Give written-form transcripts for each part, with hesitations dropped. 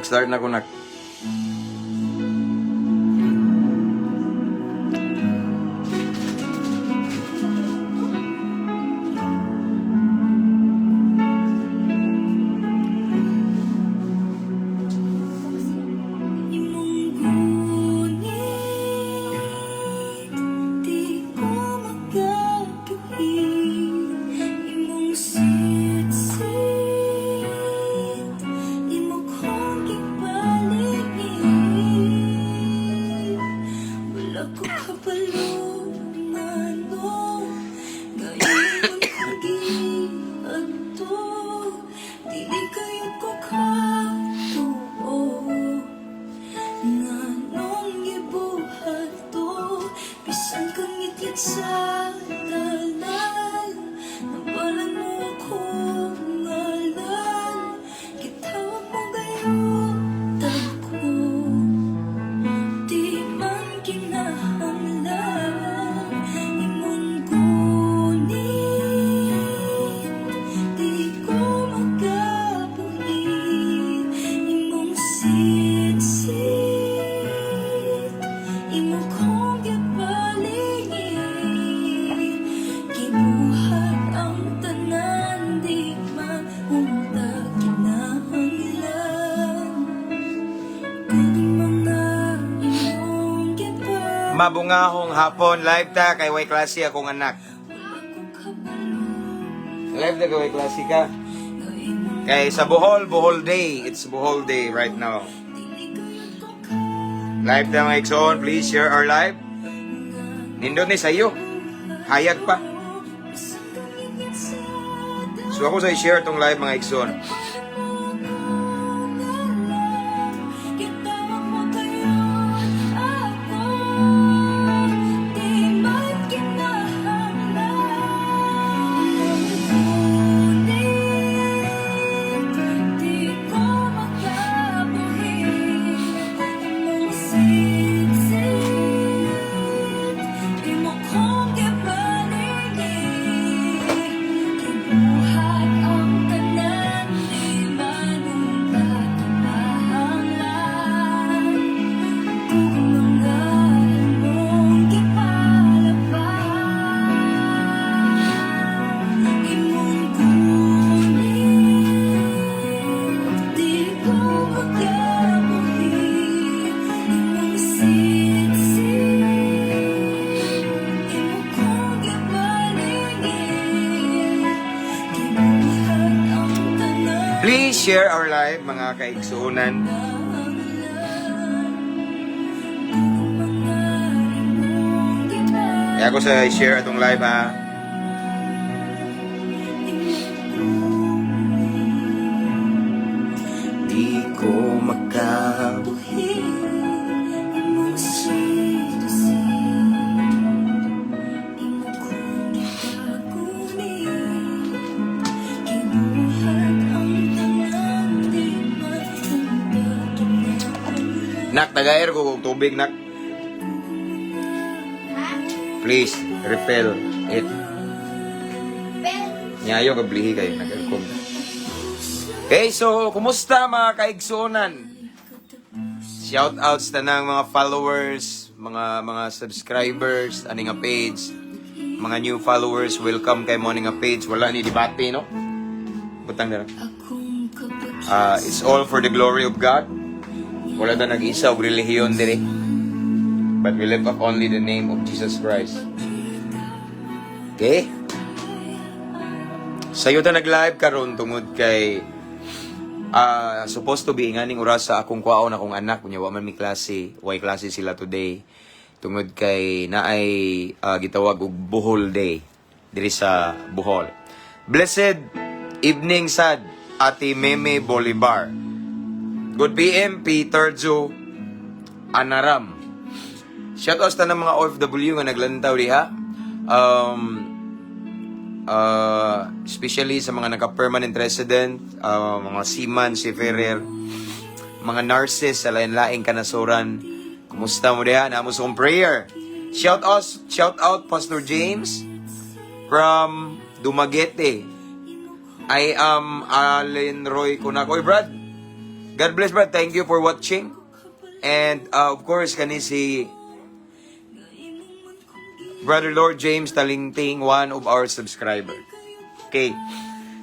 Nag-start na ko, nak. Imong gunit, di ko makabuhi. Imong sitsit, imo kong gipaligid. Wala ko kabalo ngano gayon kong giadto. Dili kayo ko katuo nganong gibuhat to. Bisan kang ngitngit sa dalan, nabalan mo akong ngalan. Gitawag mo gayud ako. Di man kinahanglan. Imong gunit, di ko makabuhi. Imong sitsit, imo kong gipaligid. Gibuhat ang tanan, di man unta kinahanglan. Kung mga imong gipa Mabungahong hapon, live ta kay way klase akong anak. Wala ko kabalo. Live ta kay way klase ka. Nga imong Kay sa Bohol, Bohol Day. It's Bohol Day right now. dili kayo ko ka Live ta, mga igsoon, please share our live. Nindot ni sayo. Hayag pa. Bisan kang ngitngit sa So ako sa i-share tong live, mga igsoon. Gitawag mo kayo ako. Di man kinahanglan. Ngunit di ko makabuhi. Imong sitsit, imo kong gipaligid. Gibuhat ang tanan, di man unta kinahanglan. Kung mga imong gipalaban. Imong gunit, di ko makabuhi. Imong sitsit, imo kong gipaligid. Gibuhat ang tanan. Please share our live, mga kaigsuunan. Kinahanglan. Kung mga imong Kaya ako sa i-share atong live ha. Imong Di ko maka buhi. Imong sitsit, imo kong gipagunit. Gibuhat ang tanan, di man unta kinahanglan. Nak, tagaer ko kung tubig, nak. Please, refill it. Nyayo, kablihi kayo. Nag-aircon. Okay, so, kumusta, mga kaigsuonan? Shout outs na ng mga followers, mga subscribers, ani nga page, mga new followers, welcome kay mo ani nga page. Wala ni debate, no? Butang na lang. Akong kapag It's all for the glory of God. Wala ta nag-isa og relihiyon diri. But we lift up only the name of Jesus Christ. Okay? Sayo ta nag-live karon tungod kay supposed to be nganing oras sa akong kwaon akong anak kunya wa man mi klase, way klase sila today tungod kay naay gitawag og Bohol Day diri sa Bohol. Blessed evening sad, Ate Meme Bolivar. Good PM, Peter Joe Anaram. Shout out sa tanang mga OFW nga naglantaw diha. Especially sa mga naka-permanent resident, mga seaman, seafarer, mga nurses sa lain-laing kanasuran. Kumusta mo diha? Namo sa akong prayer. Shout out Pastor James from Dumaguete. I am Allen Roy Kunak. Oy, Brad. God bless, bro. Thank you for watching. And of course, kani si Brother Lord James Talingting, one of our subscriber. Okay.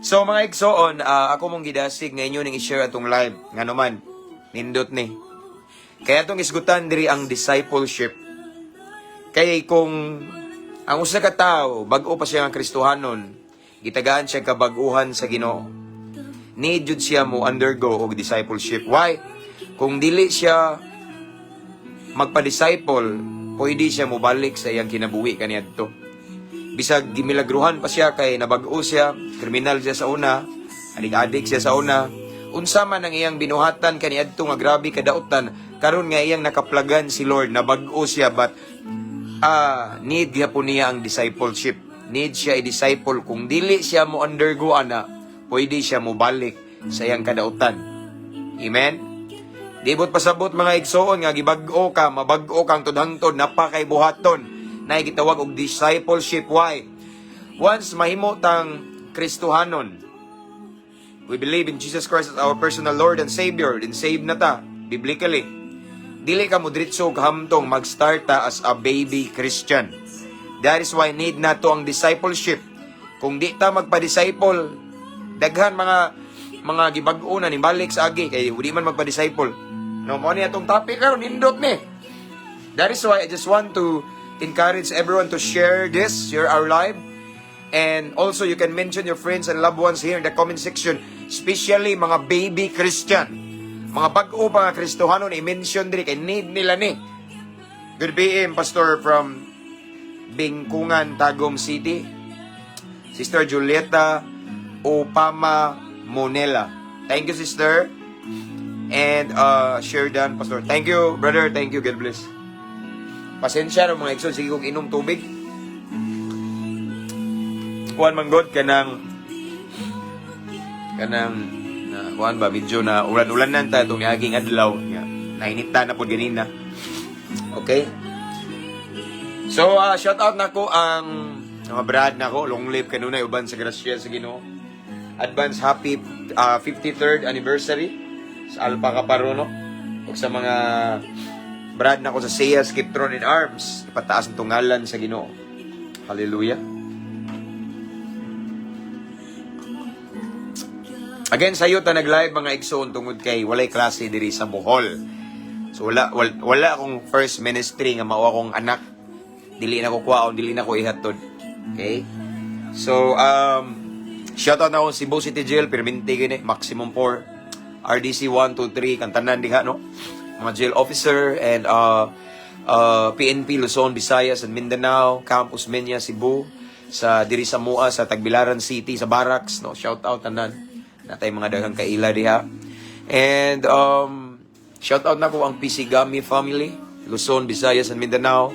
So mga igsoon, ako mong gidasig nga inyo ning i-share atong live. Ngano man, nindot ni. Kaya atong isgutan diri ang discipleship. Kay kung ang usa ka tawo bag-o pa siya nga Kristohanon, gitagaan siya kabag-uhan sa Ginoo. Need jud siya mo undergo og discipleship. Why? Kung dili siya magpa-disciple, pwede siya mobalik sa iyang kinabuhi kaniadto. Bisag gimilagruhan pa siya kay nabag-o siya, kriminal siya sa una, adik-adik siya sa una, unsa man ang iyang binuhatan kaniadto nga grabe kadautan, karon nga iyang nakaplagan si Lord, nabag-o siya, but need gyapon niya ang discipleship. Need siya i-disciple. Kung dili siya mo undergo ana, pwede siya mo balik sa iyang kadautan. Amen? Di buot pasabot, mga igsoon, nga gibag-o ka, mabag-o kang tudhangtod, napakay buhaton na gitawag og discipleship. Why? Once mahimo tang Kristohanon, we believe in Jesus Christ as our personal Lord and Savior, then save na ta, biblically. Dili ka mo diretso og hamtong mag-start ta as a baby Christian. That is why need nato ang discipleship. Kung di ta magpa-disciple, daghan mga gibag-o na nibalik sa agi kay di man magpa-disciple. No, mo ni atong topic karon, nindot ni. That is why I just want to encourage everyone to share this, share our live. And also, you can mention your friends and loved ones here in the comment section, especially mga baby Christian. Mga bag-o pa nga Kristohanon, i-mention diri kay need nila ni. Good PM, Pastor from Bingkungan, Tagum City. Sister Julieta Opama Monela. Thank you, sister. And share done, Pastor. Thank you, brother. Thank you. God bless. Pasensya na, mga igsoon. Sige kong inom tubig. Kuan man god, kanang na kuan ba, medyo na ulan-ulanan ta itong niaging adlaw nga nainita na pod ganina. Okay? So, shout out nako ang mga brad nako, long live kanunay uban sa grasya sa Ginoo. Advance happy 53rd anniversary sa Alpha Kaparono ug sa mga brad nako sa Seyas Kiptron in Arms, ipataas ang tungalan sa Ginoo. Hallelujah. Again, sayo ta nag-live, mga igsoon, tungod kay walay klase diri sa Bohol. So wala akong first ministry nga mao akong anak. Dili na ko kuwaon, dili na ko ihatod. Okay? So shout out na ako Cebu City Jail, perminti gini, maximum 4. RDC 1 2 3 kang tanan diha, no. Mga jail officer and PNP Luzon, Visayas and Mindanao, Campus Osmeña, Cebu, sa diri sa Mua sa Tagbilaran City sa Barracks, no. Shout out tanan. Natay mga daghang kaila diha. And shout out nako ang PC Gami family, Luzon, Visayas and Mindanao.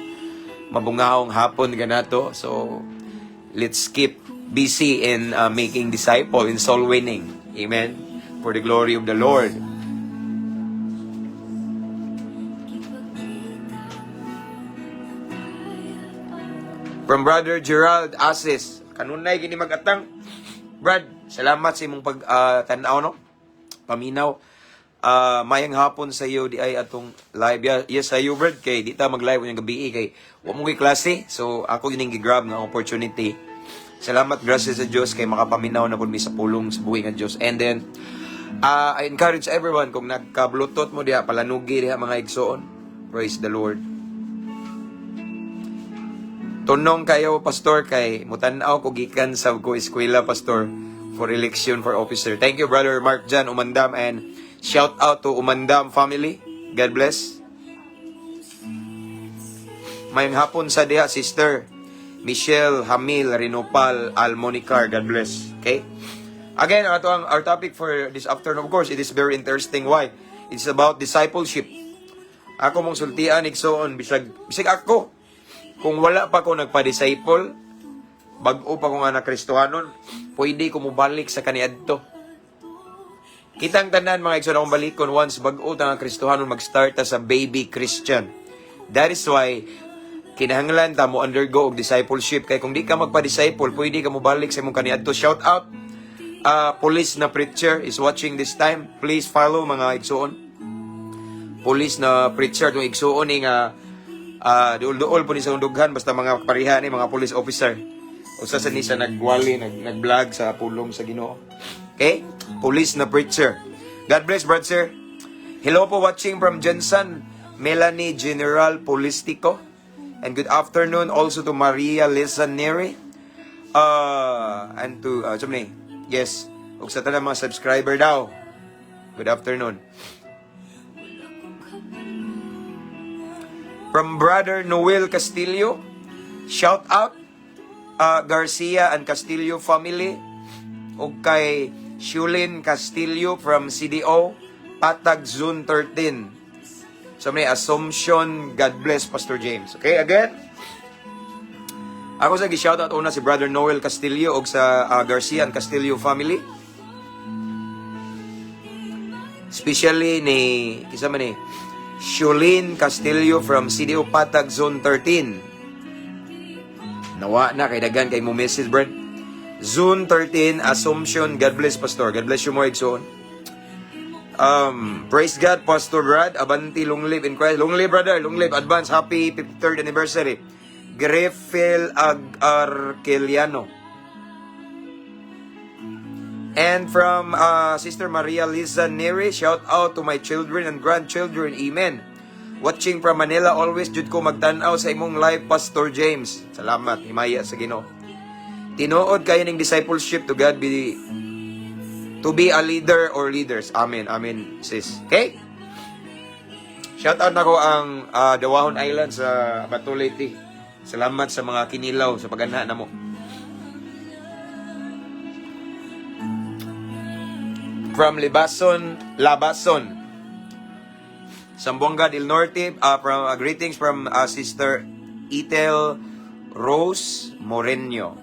Mabungahong hapon ganato. So let's keep busy in making disciple, in soul winning. Amen. For the glory of the Lord. Ipagkita mo na kaya pa. From Brother Gerald Asis. Kanunay gini magatang. Brad, salamat sa imong pag tan-aw, no. Paminaw. Mayang hapon sa iyo di ay atong live. Yeah, yes sa iyo, Brad, kay di ta mag-live unyang gabi kay wa mo klase. So ako yun ang gi-grab nga opportunity. Salamat, gracias sa Dios kay makapaminaw na pud mi sa pulong sa buhi nga Dios. And then I encourage everyone, kung nagka-Bluetooth mo diha, palanugi diha, mga igsoon. Praise the Lord. Tunong kayo, Pastor, kay mutan-aw ko gikan sa ko eskwela, Pastor, for election for officer. Thank you, Brother Mark Jan Umandam, and shout out to Umandam family. God bless. Mayong hapon sa diha, Sister Michelle Hamil Rinopal Almonicar. God bless. Okay? Again, ato ang our topic for this afternoon, of course, it is very interesting. Why? It's about discipleship. Ako mong sultian, igsoon, bisag ako, kung wala pa ko nagpa-disciple, bag-o pa ko nga na Kristohanon, pwede ko mobalik sa kaniadto. Kitang tanan, mga igsoon, akong balikon, once bag-o ta nga Kristohanon, mag-start ta sa baby Christian. That is why kinahanglan ta mo undergo og discipleship kay kung di ka magpa-disciple, pwede ka mobalik sa imong kaniadto. Shout out Police na preacher is watching this time. Please follow, mga igsuon. Police na preacher tong igsuon ni nga duol-duol po ni sa undughan, basta mga pareha ni mga police officer. Usa sa ni sa nagwali, nag-vlog sa pulong sa Ginoo. Okay? Police na preacher. God bless, brother sir. Hello po, watching from Jensen, Melanie General Polistico. And good afternoon also to Maria Lisa Neri. And to, ni? Yes. Ug sa tanan mga subscriber daw. Good afternoon. Wala kong kabalo. From Brother Noel Castillo, shout out Garcia and Castillo family. Ug kay Shulin Castillo from CDO, Patag Zone 13. So may Assumption, God bless, Pastor James. Okay, again? Ako sa gi-shout out una si Brother Noel Castillo og sa Garcia and Castillo family. Especially ni kisa man ni Shulin Castillo from CDO Patag Zone 13. Nawa na kay daghan kay mo message, Brad. Zone 13 Assumption, God bless, Pastor. God bless you more, igsoon. Praise God, Pastor Brad. Abanti, long live in Christ. Long live, brother. Long live. Advance happy 53rd anniversary. Greffel Ag Arqueliano. And from Sister Maria Lisa Neri, shout out to my children and grandchildren. Amen. Watching from Manila, always jud ko magtan-aw sa imong live, Pastor James. Salamat, himaya sa Ginoo. Tinuod kayo ning discipleship, to God be to be a leader or leaders. Amen. Amen, sis. Okay? Shout out nako ang Dawahon Island sa Bato, Leyte. Salamat sa mga kinilaw sa pagana namo. From Libason, Labason, Zamboanga del Norte, from greetings from Sister Ethel Rose Moreno.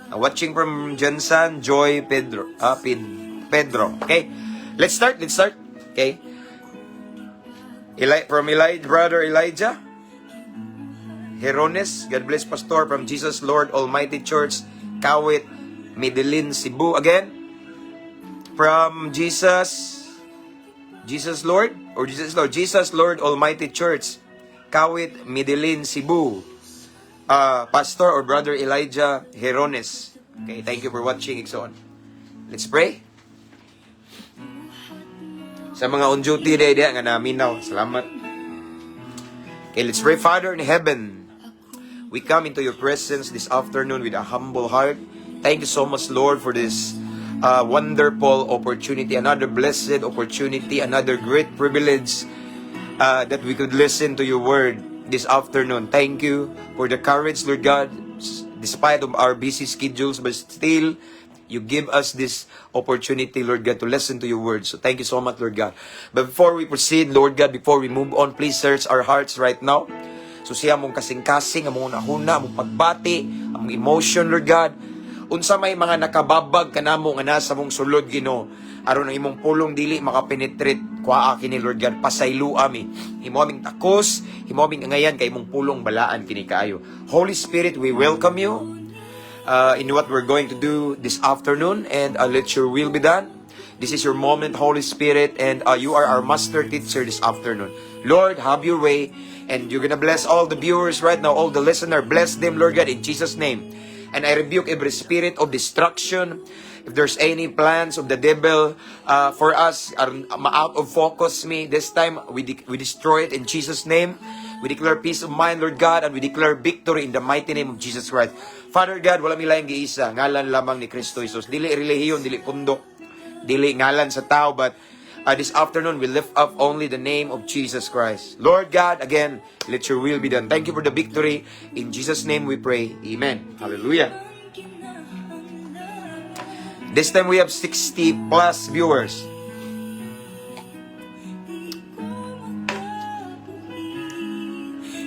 Watching from Jensen Joy Pedro, Pedro. Okay. Let's start, let's start. Okay. Eli, from Eli, Brother Elijah Herones, God bless, Pastor, from Jesus Lord Almighty Church, Kawit, Medellin, Cebu. Again, from Jesus Lord, or Jesus Lord, Jesus Lord Almighty Church, Kawit, Medellin, Cebu. Pastor or Brother Elijah Herones. Okay, thank you for watching, igsoon. Let's pray. Sa mga on duty day diha nga naminaw, salamat. Okay, let's pray. Father in heaven, we come into your presence this afternoon with a humble heart. Thank you so much, Lord, for this wonderful opportunity, another blessed opportunity, another great privilege that we could listen to your word this afternoon. Thank you for the courage, Lord God, despite of our busy schedules, but still, you give us this opportunity, Lord God, to listen to your word. So thank you so much, Lord God. But before we proceed, Lord God, before we move on, please search our hearts right now. So siya among kasing-kasing, among hunahuna, among pagbati, among emotion, Lord God. Unsa may mga nakababag kanamo nga nasa mong sulod, Ginoo. Aron ang imong pulong dili makapenetrate, kuhaa kini, Lord God, pasaylo ami. Himo aming takos, himo aming angayan kay imong pulong balaan kini kaayo. Holy Spirit, we welcome you in what we're going to do this afternoon and let your will be done. This is your moment, Holy Spirit, and you are our master teacher this afternoon. Lord, have your way, and you're gonna bless all the viewers right now, all the listener. Bless them, Lord God, in Jesus' name. And I rebuke every spirit of destruction. If there's any plans of the devil for us, are out of focus me, this time we destroy it in Jesus' name. We declare peace of mind, Lord God, and we declare victory in the mighty name of Jesus Christ. Father God, wala mi laing giisa, ngalan lamang ni Kristo Jesus. Dili relihiyon, dili pundo, dili ngalan sa tao, but this afternoon we lift up only the name of Jesus Christ. Lord God, again, let your will be done. Thank you for the victory. In Jesus' name we pray. Amen. Hallelujah. This time we have 60 plus viewers. Di ko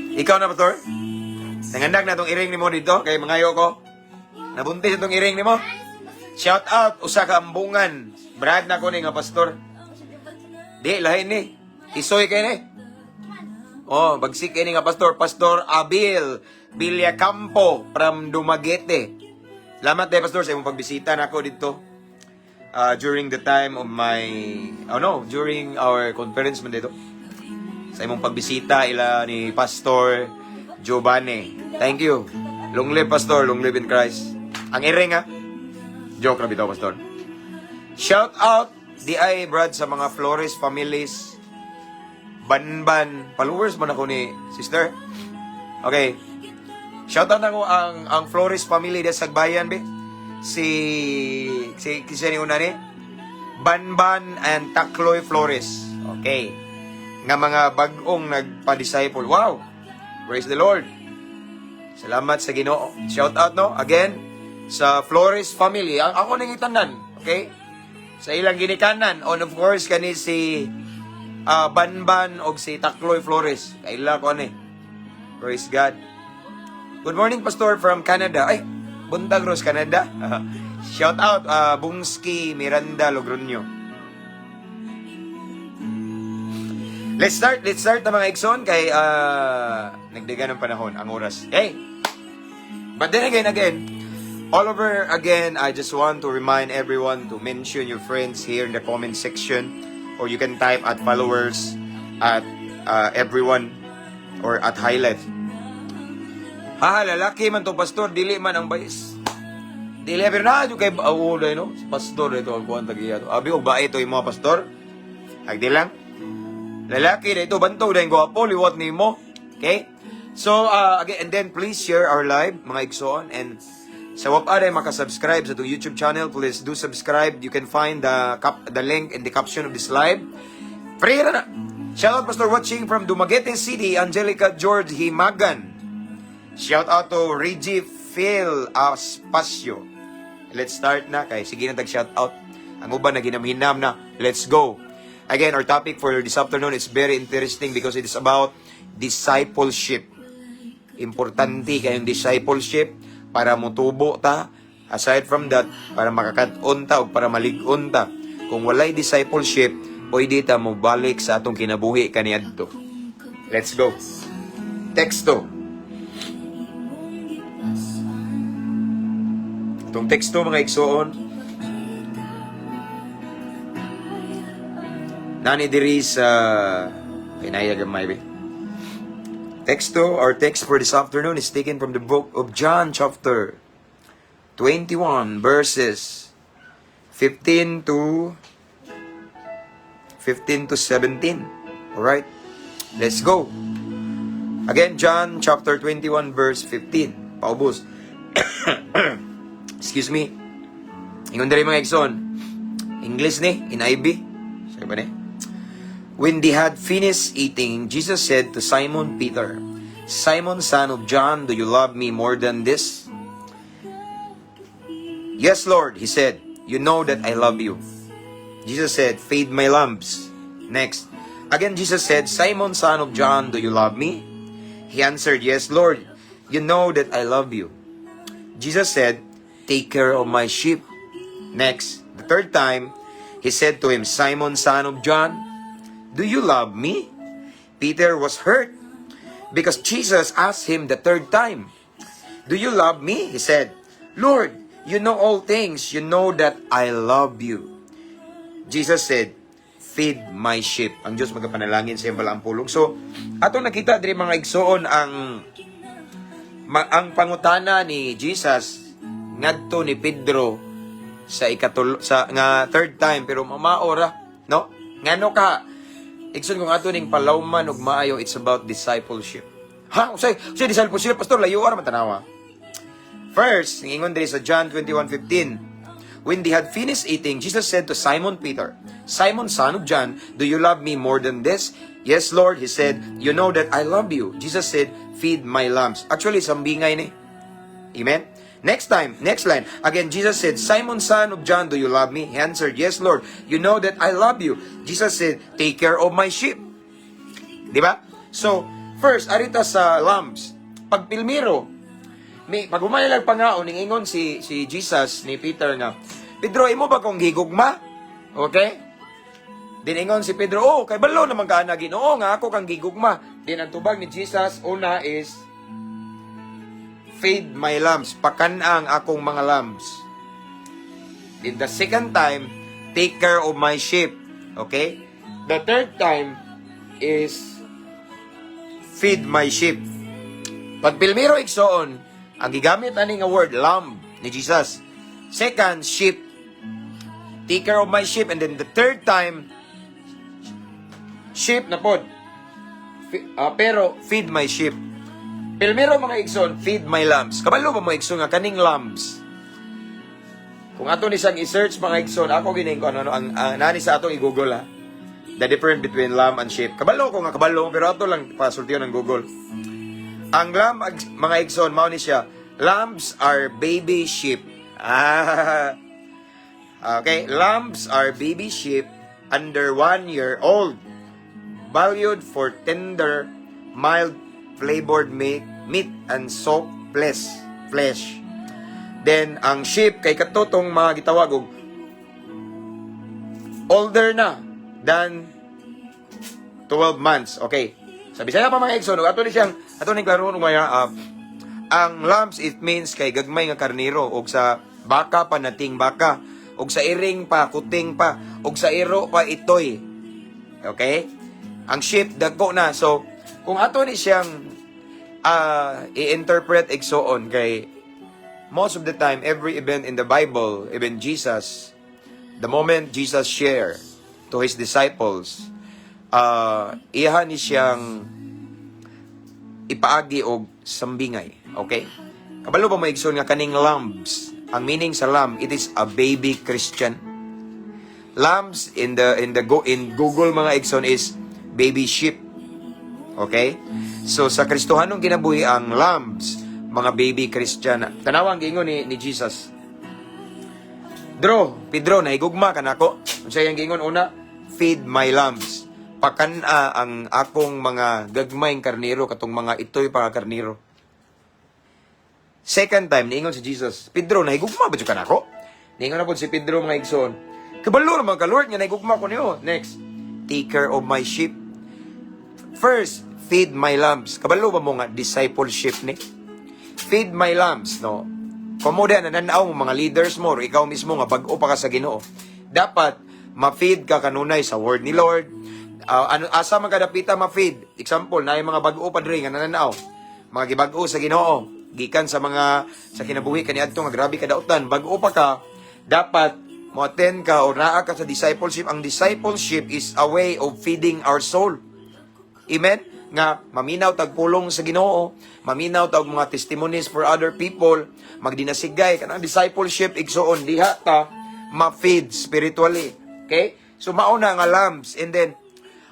makabuhi. Ikaw na, Pastor? Nangandak na itong iring nimo dito kay mangayo ko. Nabuntis itong iring nimo. Shout out usa ka ambungan. Brad na ko ni nga pastor. Di lahi ni. Isoy kay ni. Oh, bagsik kay ni nga pastor, Pastor Abil Villacampo from Dumaguete. Salamat day, Pastor, sa imong pagbisita nako dito. During the time of my, oh no, during our conference man dito. Sa imong pagbisita ila ni Pastor Giovanni. Thank you. Long live, Pastor, long live in Christ. Ang iring ha. Joke ra bitaw, Pastor. Shout out di ay, Brad, sa mga Flores families. Banban, followers man ako ni sister. Okay. Shout out nako ang Flores family sa Sagbayan be. Si si ni una ni Banban and Takloy Flores. Okay. Nga mga bag-ong nagpa-disciple. Wow. Praise the Lord. Salamat sa Ginoo. Shout out, no, again sa Flores family. Ang ako ning itanan, okay? Sa ilang ginikanan, and of course kani si Banban og si Takloy Flores. Kaila ko ani. Praise God. Good morning, Pastor from Canada. Ay, buntag Ros Canada. Shout out Bungski Miranda Logroño. Let's start na, mga igsoon, kay nagdagan ng panahon ang oras. Hey. But then again, all over again, I just want to remind everyone to mention your friends here in the comment section, or you can type @followers, @everyone, or @highlight. Ha, lalaki man to, Pastor, dili man ang bayis. Dili pero na kay awo no, si Pastor ito ang kuan tagiya to. Abi og bae to imo, Pastor. Agdi lang. Lalaki na ito, bantog na yung gwapo, liwat nimo. Okay? So, again, and then please share our live, mga igsoon. And sa wa pa rin makasubscribe sa itong YouTube channel, please do subscribe. You can find the link in the caption of this live. Free ra na. Shout out, Pastor, watching from Dumaguete City, Angelica George Himagan. Shout out to Reggie Phil Aspacio. Let's start na kay sige na tag shout out. Ang uban na ginamhinam na. Let's go. Again, our topic for this afternoon is very interesting because it is about discipleship. Importante kayong discipleship para mutubo ta. Aside from that, para makakat-on ta o para malig-on ta. Kung walay discipleship, pwede ta mobalik sa atong kinabuhi kaniadto. Let's go. Teksto. Imong gipasan. Itong teksto, mga igsoon, nani diri sa kinaya gamay be. Teksto, our text for this afternoon is taken from the book of John, chapter 21, verses 15 to 17. All right? Let's go. Again, John chapter 21 verse 15. Paubos. Excuse me. Ingon diri, mga igsoon. English ni, NIV. Sabi ba ni? When they had finished eating, Jesus said to Simon Peter, "Simon, son of John, do you love me more than this?" "Yes, Lord," he said. "You know that I love you." Jesus said, "Feed my lambs." Next. Again, Jesus said, "Simon, son of John, do you love me?" He answered, "Yes, Lord. You know that I love you." Jesus said, "Take care of my sheep." Next, the third time, he said to him, "Simon, son of John, do you love me?" Peter was hurt because Jesus asked him the third time, "Do you love me?" He said, "Lord, you know all things. You know that I love you." Jesus said, "Feed my sheep." Ang Diyos magapanalangin sa iyang balaang pulong. So, atong nakita diri, mga igsoon, ang pangutana ni Jesus ngadto ni Pedro sa ikatulo sa nga third time, pero mamao ra, no? Ngano ka, igsoon, kung ato ning palawman og maayo, it's about discipleship. Ha, unsay unsay discipleship, Pastor? Layo ra man tanawa. First, ingon diri sa John 21:15, "When they had finished eating, Jesus said to Simon Peter, 'Simon, son of John, do you love me more than this?' 'Yes, Lord,' he said, 'you know that I love you.' Jesus said, 'Feed my lambs.'" Actually, sambingay ni. Amen? Next time, next line. Again, Jesus said, "Simon, son of John, do you love me?" He answered, "Yes, Lord. You know that I love you." Jesus said, "Take care of my sheep." Di ba? So, first, arita sa lambs. Pag pilmiro, may, pag humayalag pangaon, ingon si Jesus ni Peter nga, "Pedro, imo ba kong gigugma?" Okay? Din ingon si Pedro, "Oh, kay balo naman ka na, Ginoo, nga ako kang gigugma." Din ang tubag ni Jesus, una is, "Feed my lambs," pakan-ang akong mga lambs. Then the second time, Take care of my sheep. Okay? The third time is feed my sheep. Pag pilmiro, igsoon, ang gigamit ani nga word lamb ni Jesus. Second, sheep. Take care of my sheep. And then the third time, sheep na pod. Pero feed my sheep. Pilmiro, mga igsoon, feed my lambs. Kabalo ba mo, igsoon, nga kaning lambs? Kung ato ni siyang i-search, mga igsoon, ako gining ko ano, no, ang nani sa atong i-Google ha. The difference between lamb and sheep. Kabalo ko nga kabalo, pero ato lang pasultiyon ng Google. Ang lamb, mga igsoon, mao ni siya, lambs are baby sheep. Ah. Okay, lambs are baby sheep under 1 year old, valued for tender, mild flavored meat and soft flesh. Then, ang sheep, kay katutong mga gitawag og older na than 12 months. Okay. Sa Bisaya pa, mga igsoon, ato ni siyang, ato ni klaro mga, ang lambs, it means kay gagmay nga karniro, og sa baka pa nating baka, og sa iring pa, kuting pa, og sa iro pa, itoy. Okay? Ang sheep, dagko na. So, kung ato ni siyang i-interpret, igsoon, kay most of the time, every event in the Bible, even Jesus, the moment Jesus share to his disciples, iha ni siyang ipaagi og sambingay. Okay? Kabalo ba mo, igsoon, nga kaning lambs, ang meaning sa lamb, it is a baby Christian. Lambs in the go in Google, mga igsoon, is baby sheep. Okay? So sa Kristohanong kinabuhi, ang lambs, mga baby Christian. Tanawa ang giingon ni Jesus. Dro, Pedro, nahigugma ka nako. Unsa iyang giingon una? Feed my lambs. Pakan-a ang akong mga gagmayng karniro, katong mga itoy pa nga karniro. Second time, niingon si Jesus, "Pedro, nahigugma ba jud ka nako?" Niingon na pod si Pedro, mga igsoon, "Kabalo naman ka, Lord, nga nahigugma ko niyo." Next, take care of my sheep. First, feed my lambs. Kabalo ba mo nga discipleship ni? Feed my lambs, no? Kamo na nananaw mo mga leaders mo or ikaw mismo nga bag-o pa ka sa Ginoo. Dapat ma-feed ka kanunay sa word ni Lord. Ano asa man kadapita ma-feed? Example, naay mga bag-o pa diri nga nananaw. Mga gibag-o sa Ginoo, gikan sa mga sa kinabuhi kaniadto nga grabe kadautan, bag-o pa ka, dapat mo attend ka or naa ka sa discipleship. Ang discipleship is a way of feeding our soul. Amen? Nga maminaw tag pulong sa Ginoo, maminaw tag mga testimonies for other people, magdinasigay kanang discipleship, igsoon, diha ta ma-feed spiritually. Okay? So mao na nga lambs, and then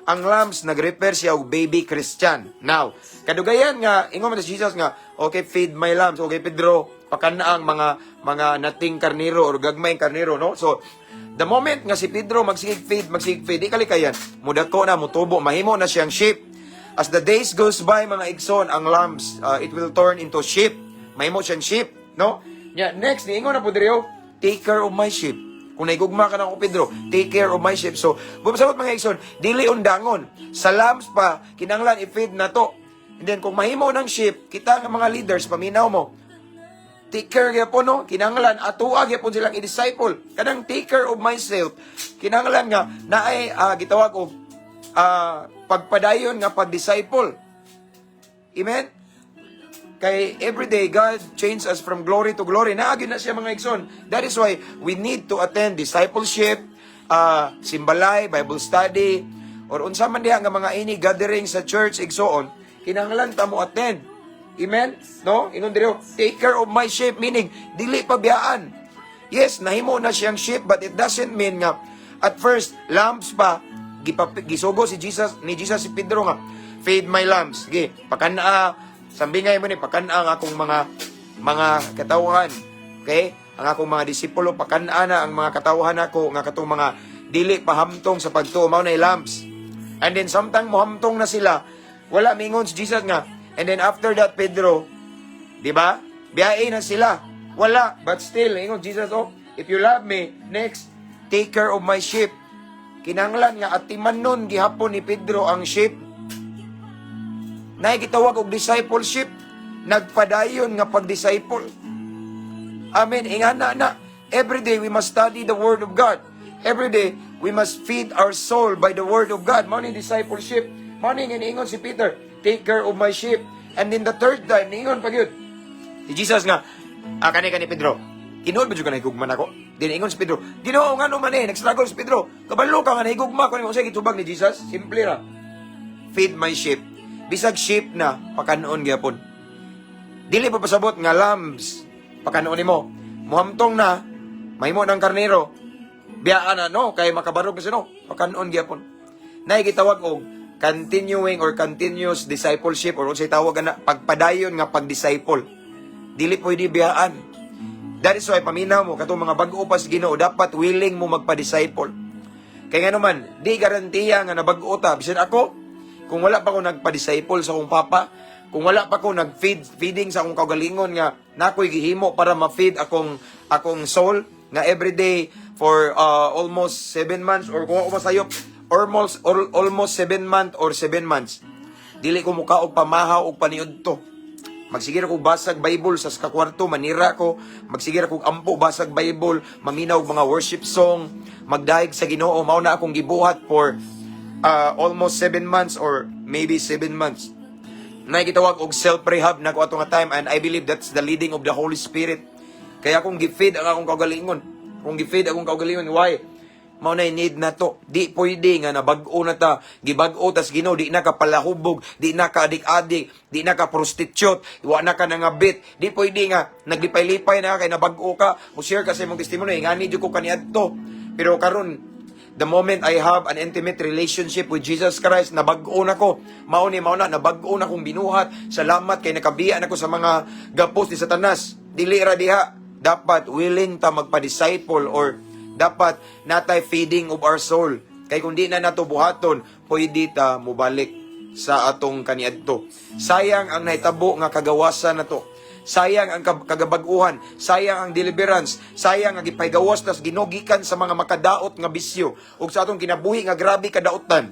ang lambs nag-refer siya og baby Christian. Now, kadugayan nga ingon man si Jesus nga, "Okay, feed my lambs." Okay, Pedro, pakan ang mga nating karniro or gagmayng karniro, no? So, the moment nga si Pedro magsigig feed, magsigig feed, di kalikayan, mudako na, mutubo, mahimo na siyang sheep. As the days goes by, mga igsoon, ang lambs, it will turn into sheep. Mahimo siyang sheep, no? Yeah, next, niingon na po diri, oh, take care of my sheep. Kung naigugma ka nako, Pedro, take care of my sheep. So, bumasabot, mga igsoon, dili undangon. Sa lambs pa, kinanglan i-feed na to. And then, kung mahimo ng sheep, kita nga mga leaders, paminaw mo, take care gyapon, no? Kinanglan atoa gyapon silang i-disciple. Kanang take care of myself, kinanglan nga naay gitawag og pagpadayon nga pag-disciple. Amen. Kay everyday God change us from glory to glory. Naagi na siya, mga igsoon. That is why we need to attend discipleship, simbalay, Bible study, or unsa man diha nga mga ini gathering sa church, igsoon, kinahanglan ta mo attend. Amen? No? Ingon diri, take care of my sheep, meaning dili pabiyaan. Yes, nahimo na siyang sheep, but it doesn't mean nga at first lambs pa gisugo si Jesus ni Jesus si Pedro nga feed my lambs. Sige, pakan-a, sambingay mo ni, pakan-a ang akong mga katawhan. Okay? Ang akong mga disipulo, pakan-a na ang mga katawhan nako nga katong mga dili pahamtong sa pagtuo, mao na lambs. And then samtang mohamtong na sila, wala mingon si Jesus nga. And then after that, Pedro, di ba? Biyae na sila. Wala. But still, ingon Jesus, "Oh, if you love me, next, take care of my sheep." Kinanglan nga atiman nun gihapon ni Pedro ang sheep. Naay gitawag og discipleship. Nagpadayon nga pagdisciple. Amen. Ingana na. Every day we must study the Word of God. Every day, we must feed our soul by the word of God. Mao ni discipleship. Mao ni nga niingon si Peter, "Take care of my sheep." And then the third time, niingon pa gyud si Jesus nga, kani kani Pedro, "Tinuod ba jud ka nahigugma nako?" Then ingon si Pedro, "Ginoo, ngano man eh?" Nagstruggle si Pedro. "Kabalo ka nga nahigugma ko nimo." Unsay gitubag ni Jesus? Simple ra. "Feed my sheep." Bisag sheep na, pakanon gyapon. Dili pa pasabot nga lambs, pakanon nimo. Muhamtong na, mahimo ng karnero. Biyaan na, no, kay makabarog kasi, no, pakanon gyapon. Nay gitawag og continuing or continuous discipleship or unsay tawag ana, pagpadayon nga pagdisciple. Dili pwede biyaan. That is why paminaw mo katong mga bag-o pa sa Ginoo, dapat willing mo magpa-disciple. Kay nga naman, di garantiya nga nabag-o ta. Bisan ako, kung wala pa ko nagpa-disciple sa akong papa, kung wala pa ko nag-feed feeding sa akong kaugalingon nga nakoy gihimo para ma-feed akong soul nga everyday for almost 7 months or kung ako masayop almost or, almost 7 month or 7 months, dili ko mukaog pamahaw og paniudto. Magsige ra ko basag Bible sa kakwarto, manira ko, magsige ra ko ampo, basag Bible, maminaw og mga worship song, magdayeg sa Ginoo. Mao na akong gibuhat for almost 7 months or maybe 7 months. Na gitawag og self-rehab na ko ato nga time, and I believe that's the leading of the Holy Spirit. Kaya akong gi-feed ang akong kaugalingon. Kung gi-feed akong kaugalingon, why? Mao na need na to. Di pwede nga nabag-o na ta, gibag-o tas Ginoo, di na ka palahubog, di na ka adik-adik, di na ka prostitute, wa na ka nangabit. Di pwede nga naglipay-lipay na ka kay nabag-o ka. Mo share ka sa imong testimony, ngani jud ko kaniadto. Pero karon, the moment I have an intimate relationship with Jesus Christ, nabag-o na ko. Mao ni mao na, nabag-o na kong binuhat. Salamat kay nakabiya na ko sa mga gapos ni Satanas. Dili ra diha. Dapat willing ta magpa-disciple or dapat natay feeding of our soul. Kay kung di na nato buhaton, pwede ta mubalik sa atong kaniadto. Sayang ang nahitabo nga kagawasan nato. Sayang ang kagabag-uhan, sayang ang deliverance, sayang ang gipahigawas tas Ginoo gikan sa mga makadaot nga bisyo ug sa atong kinabuhi nga grabe kadaotan.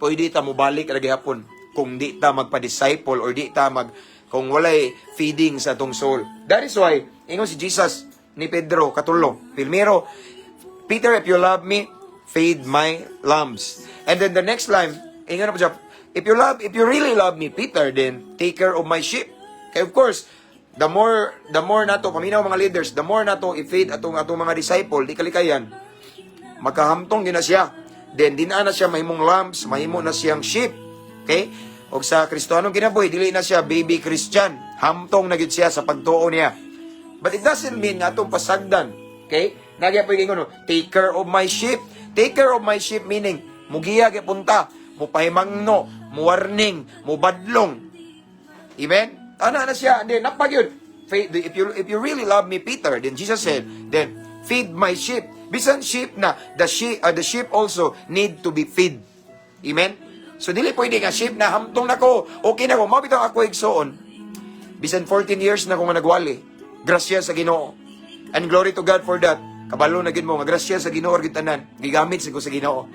Pwede ta mobalik ra gihapon kung di ta magpa-disciple or di ta mag kung walay feeding sa atong soul. That is why ingon si Jesus ni Pedro katulo. Primero, "Peter, if you love me, feed my lambs." And then the next line, ingon na po siya, If you really love me, Peter, then take care of my sheep." Kaya of course, the more nato paminaw mga leaders, the more nato i-feed atong mga disciple, di kalikayan, makahamtong din na siya. Then di na siya mahimong lambs, mahimo na siyang sheep. Okay? Og sa Kristohanong kinabuhi, dili na siya baby Christian. Hamtong na gyud siya sa pagtuo niya. But it doesn't mean nga atong pasagdan. Okay? Nagya po yung no, "Take care of my sheep." "Take care of my sheep" meaning, mugiya gyapon ta, mupahimangno, muwarning, mubadlong. Amen? Ana na siya. And then, napag yun. If you really love me, Peter," then Jesus said, "then feed my sheep." Bisan sheep na, the sheep also need to be fed. Amen? So, dili pwede nga sheep na, hamtong na ko, okay na ko, mao bitaw ako, igsoon. Bisan 14 years na ko nga nagwali. Grasya sa Ginoo. And glory to God for that. Kabalo na gid mo nga grasya sa Ginoo gyud tanan. Gigamit sa ko sa Ginoo.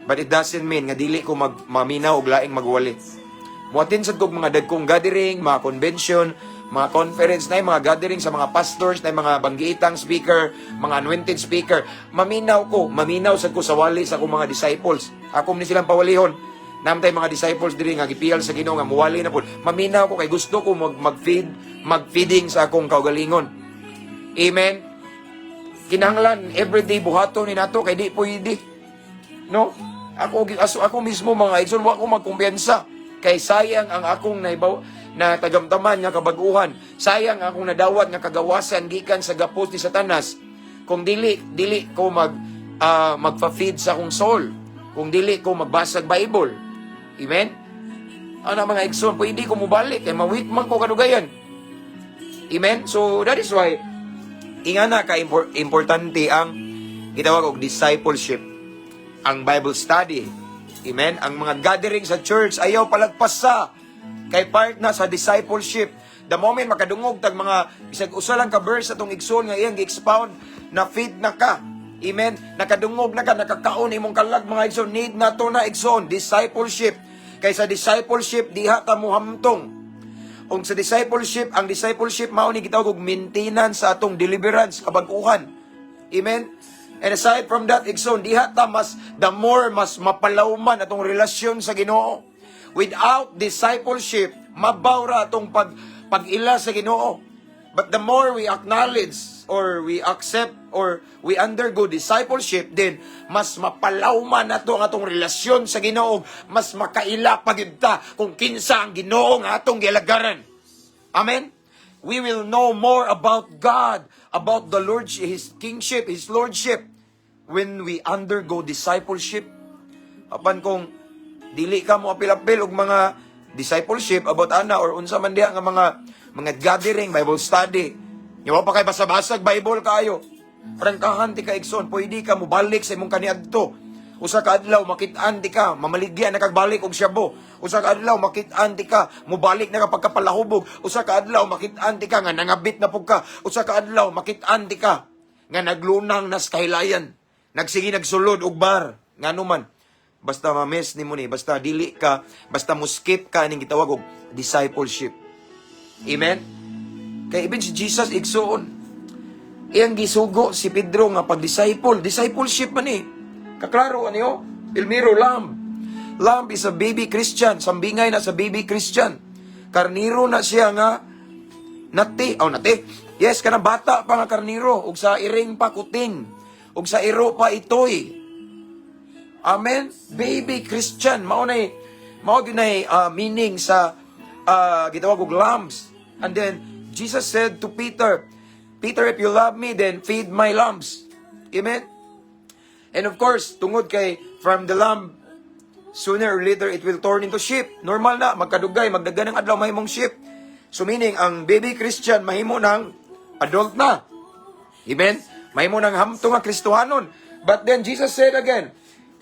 But it doesn't mean nga dili ko mag maminaw og laing magwali. Muatin sad kog mga dagkong gathering, mga convention, mga conference na mga gathering sa mga pastors, na mga banggiitang speaker, mga anointed speaker. Maminaw ko, maminaw sad ko sa wali sa akong mga disciples. Ako ni silang pawalihon. Namtay mga disciples diri nga gipiyal sa Ginoo nga muwali na pud. Maminaw ko kay gusto ko mag mag-feed, mag-feeding sa akong kaugalingon. Amen. Kinahanglan everyday buhaton ni nato kay di pwede. No? Ako aso ako mismo, mga igsoon, wa ko magkumpiyansa kay sayang ang akong naibaw na tagamtaman nga kabaguhan. Sayang ang akong nadawat nga kagawasan gikan sa gapos ni Satanas kung dili dili ko magfa-feed sa akong soul. Kung dili ko magbasag Bible. Amen? Ano mga igsoon, pwede ko mubalik kay ma-weak man ko kadugayan. Amen? So that is why ingana ka importante ang gitawag og discipleship, ang Bible study. Amen? Ang mga gathering sa church, ayaw palagpas sa kay part na sa discipleship. The moment makadungog tag mga bisag usa lang ka verse atong igsoon nga iyang gi-expound, na feed na ka. Amen? Nakadungog na ka, nakakaon imong kalag, mga igsoon. Need na to na, igsoon, discipleship. Kay sa discipleship diha ta mohamtong. Ung sa discipleship, ang discipleship mao ni gitawag og maintenance sa atong deliverance, kabag-uhan. Amen? And aside from that, igsoon, diha ta mas, the more mas mapalawman atong relasyon sa Ginoo. Without discipleship, mabaw ra atong pag-ila sa Ginoo. But the more we acknowledge or we accept or we undergo discipleship, then mas mapalawman nato ang atong relasyon sa Ginoo, mas makaila pa gyud ta kung kinsa ang Ginoo nga atong gialagaran. Amen? We will know more about God, about the Lord, His kingship, His lordship, when we undergo discipleship. Apan kung dili ka mo apil-apil og mga discipleship about ana or unsa man diha nga mga gathering, Bible study. Wa pa kay basa-basag Bible kaayo. Prangkahan ti ka, igsoon, pwede ka mobalik sa imong kaniadto. Usa ka adlaw makit-an ti ka, mamaligya na kag balik og syabo. Usa ka adlaw makit-an ti ka, mobalik na ka pagkapalahubog. Usa ka adlaw makit-an ti ka nga nangabit na pud ka. Usa ka adlaw makit-an ti ka nga naglunang nas kahilayan. Nagsige nagsulod og bar. Ngano man? Basta ma-miss nimo ni, basta dili ka, basta mo skip ka ning gitawag og discipleship. Amen? Kay even si Jesus, igsoon, iyang gisugo si Pedro nga pag-disciple, discipleship man eh. Kaklaro ano yo? Elmiro, lamb. Lamb is a baby Christian. Sambingay na sa baby Christian. Karniro na siya nga nati. Oh, nati. Yes, kana bata pa nga karniro. Ug sa iring pa kuting. Ug sa iro pa itoy. Amen? Baby Christian. Mao gyud nay meaning sa gitawag og lambs. And then Jesus said to Peter, "Peter, if you love me, then feed my lambs." Amen? And of course, tungod kay from the lamb, sooner or later, it will turn into sheep. Normal na, magkadugay, magdagan ng adlaw, mahimong sheep. So meaning, ang baby Christian, mahimo ng adult na. Amen? Mahimo ng hamtong nga Kristohanon. But then Jesus said again,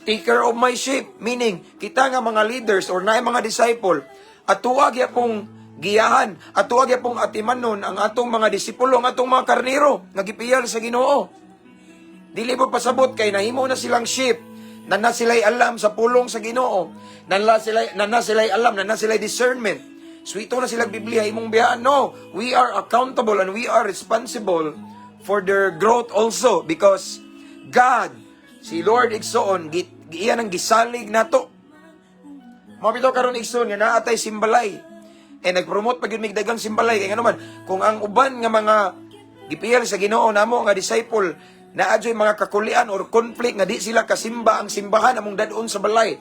"Take care of my sheep." Meaning, kita nga mga leaders or naay mga disciple, atoa gyapong giyahan, atoa gyapong atimanon ang atong mga disipulo, ang atong mga karniro, nga gipiyal sa Ginoo. Dili mo pasabot kay nahimo na silang sheep, na na sila'y alam sa pulong sa Ginoo, na na sila'y alam, na na sila'y discernment. Sweeto na silang Biblia, imong biyaan. No, we are accountable and we are responsible for their growth also because God, si Lord, igsoon, iyan ang gisalig nato. Mao bitaw karon, igsoon, nga naa tay simbalay. Eh nag-promote pa gyud mig dagang simbalay kay ngano man kung ang uban nga mga gipiyal sa Ginoo namo nga disciple naa adyo'y mga kakulian or conflict nga di sila kasimba ang simbahan among dad-on sa balay.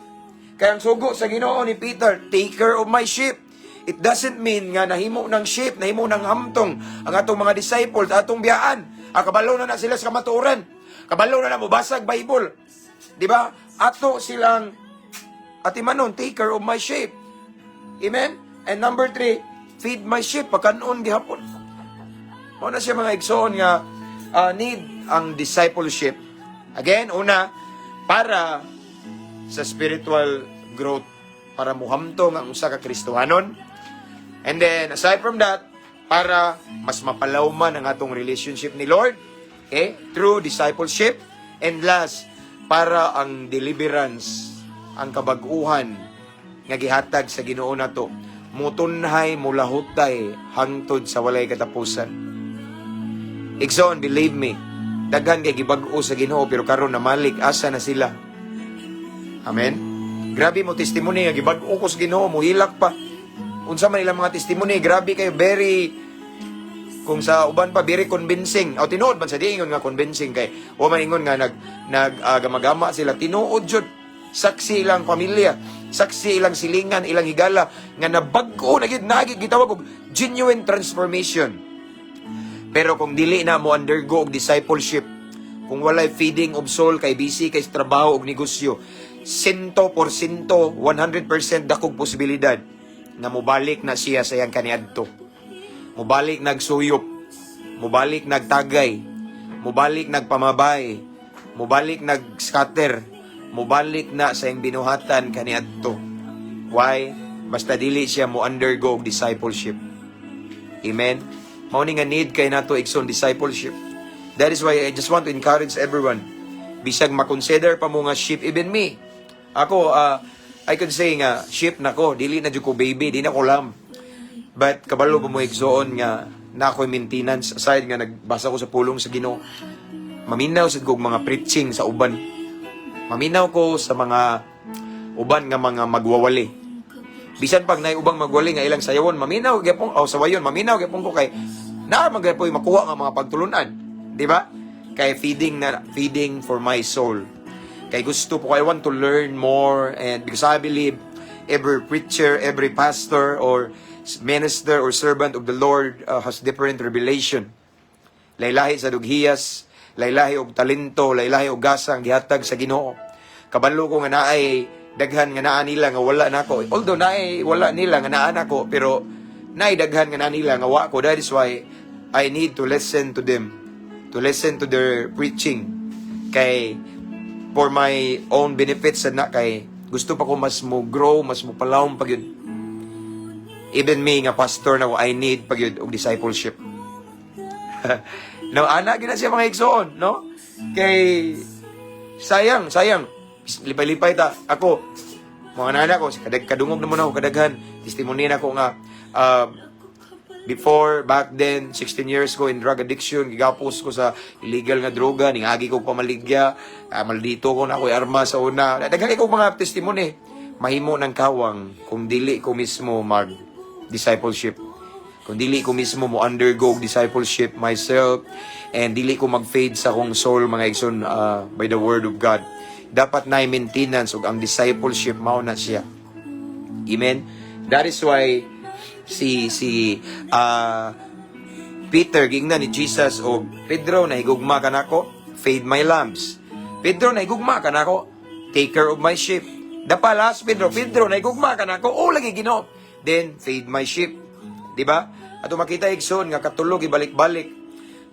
Kaya ang sugo sa Ginoo ni Peter, "Take care of my sheep." It doesn't mean nga nahimo ng sheep, nahimo ng hamtong ang atong mga disciples, atong biyaan. Ah, kabalo na na sila sa kamatuoran. Kabalo na na mobasag Bible. Di ba? Ato silang atimanon, "Take care of my sheep." Amen? And number three, feed my sheep, pakanon gihapon. Mao na siya, mga igsoon, nga need ang discipleship. Again, una, para sa spiritual growth, para muhamtong ang usa ka Kristohanon. And then, aside from that, para mas mapalawman ang atong relationship ni Lord, okay, through discipleship. And last, para ang deliverance, ang kabag-uhan nga gihatag sa Ginoo nato, mutunhay, mulahutay hangtod sa walay katapusan. Igsoon, believe me, daghan kay gibag-o sa Ginoo pero karon namalik, asa na sila? Amen. Grabe mo testimony nga gibag-o ko sa Ginoo, muhilak pa. Unsa man ilang mga testimony, grabe kayo, very, kung sa uban pa, very convincing. O tinuod man sa di ingon nga convincing kay wa man ingon nga nag nag gamagama sila, tinuod jud. Saksi ilang pamilya, saksi ilang silingan, ilang higala nga nabag-o na gid, nagi gitawag og genuine transformation. Pero kung dili na mo undergo og discipleship, kung walay feeding of soul kay busy kay sa trabaho og negosyo, sento por sento, 100% dakog posibilidad na mobalik na siya sa iyang kaniadto. Mobalik nagsuyop, mobalik nagtagay, mobalik nagpamabay, mobalik nag-scatter, mobalik na sa iyang binuhatan kaniadto. Why? Basta dili siya mo undergo og discipleship. Amen? Mao ni nga need kay nato, igsoon, discipleship. That is why I just want to encourage everyone. Bisag ma-consider pa mo nga sheep, even me. Ako, I could say nga sheep na ko, dili na jud ko baby, di na ko lamb. But kabalo ba mo, igsoon, nga na ako'y maintenance aside nga nagbasa ko sa pulong sa Ginoo. Maminaw sad ko og mga preaching sa uban. Maminaw ko sa mga uban nga mga magwawali. Bisan pag naay ubang magwali nga ilang sayawon, maminaw gyapon o sawayon, maminaw gyapon ko kay naa man gyapon makuha nga mga pagtulunan, di ba? Kay feeding na feeding for my soul. Kay gusto po, I want to learn more, and because I believe every preacher, every pastor or minister or servant of the Lord has different revelation. Laylahi sa dughiyas, laylahi og talento, laylahi og gasa ang gihatag sa Ginoo. Kabalo ko nga naay daghan nga naa nila nga wala nako. Although naay wala nila nga naa nako, pero naay daghan nga naa nila nga wa ko. That is why I need to listen to them, to listen to their preaching. Kay for my own benefits na, kay gusto pa ko mas mo grow, mas mo palawom pa gyud. Even me nga pastor na, I need pa gyud og discipleship. No, ana gyud na siya, mga igsoon, no? Kay sayang, sayang. Lipay-lipay ta. Ako, mga nana ko, kadungog na mo na ako kadaghan. Testimony na ko nga before, back then, 16 years ko in drug addiction, gigapos ko sa illegal nga droga, ningagi ko pamaligya, maldito ko na ako arma sa una. Daghan ko mga testimony. Mahimo ng kawang kung dili ko mismo mag discipleship. Kung dili ko mismo mo undergo og discipleship myself and dili ko mag-feed sa akong soul, mga igsoon, by the word of God. Dapat na maintenance ug ang discipleship mao na siya. Amen. That is why si Peter, giingnan ni Jesus og, "Pedro, nahigugma ka nako? Feed my lambs. Pedro, nahigugma ka nako? Take care of my sheep." Dapalas Pedro, "Pedro, nahigugma ka nako?" "Oo lagi, Ginoo." "Then feed my sheep." Di ba? Ato makita, igsoon, nga katulog ibalik-balik.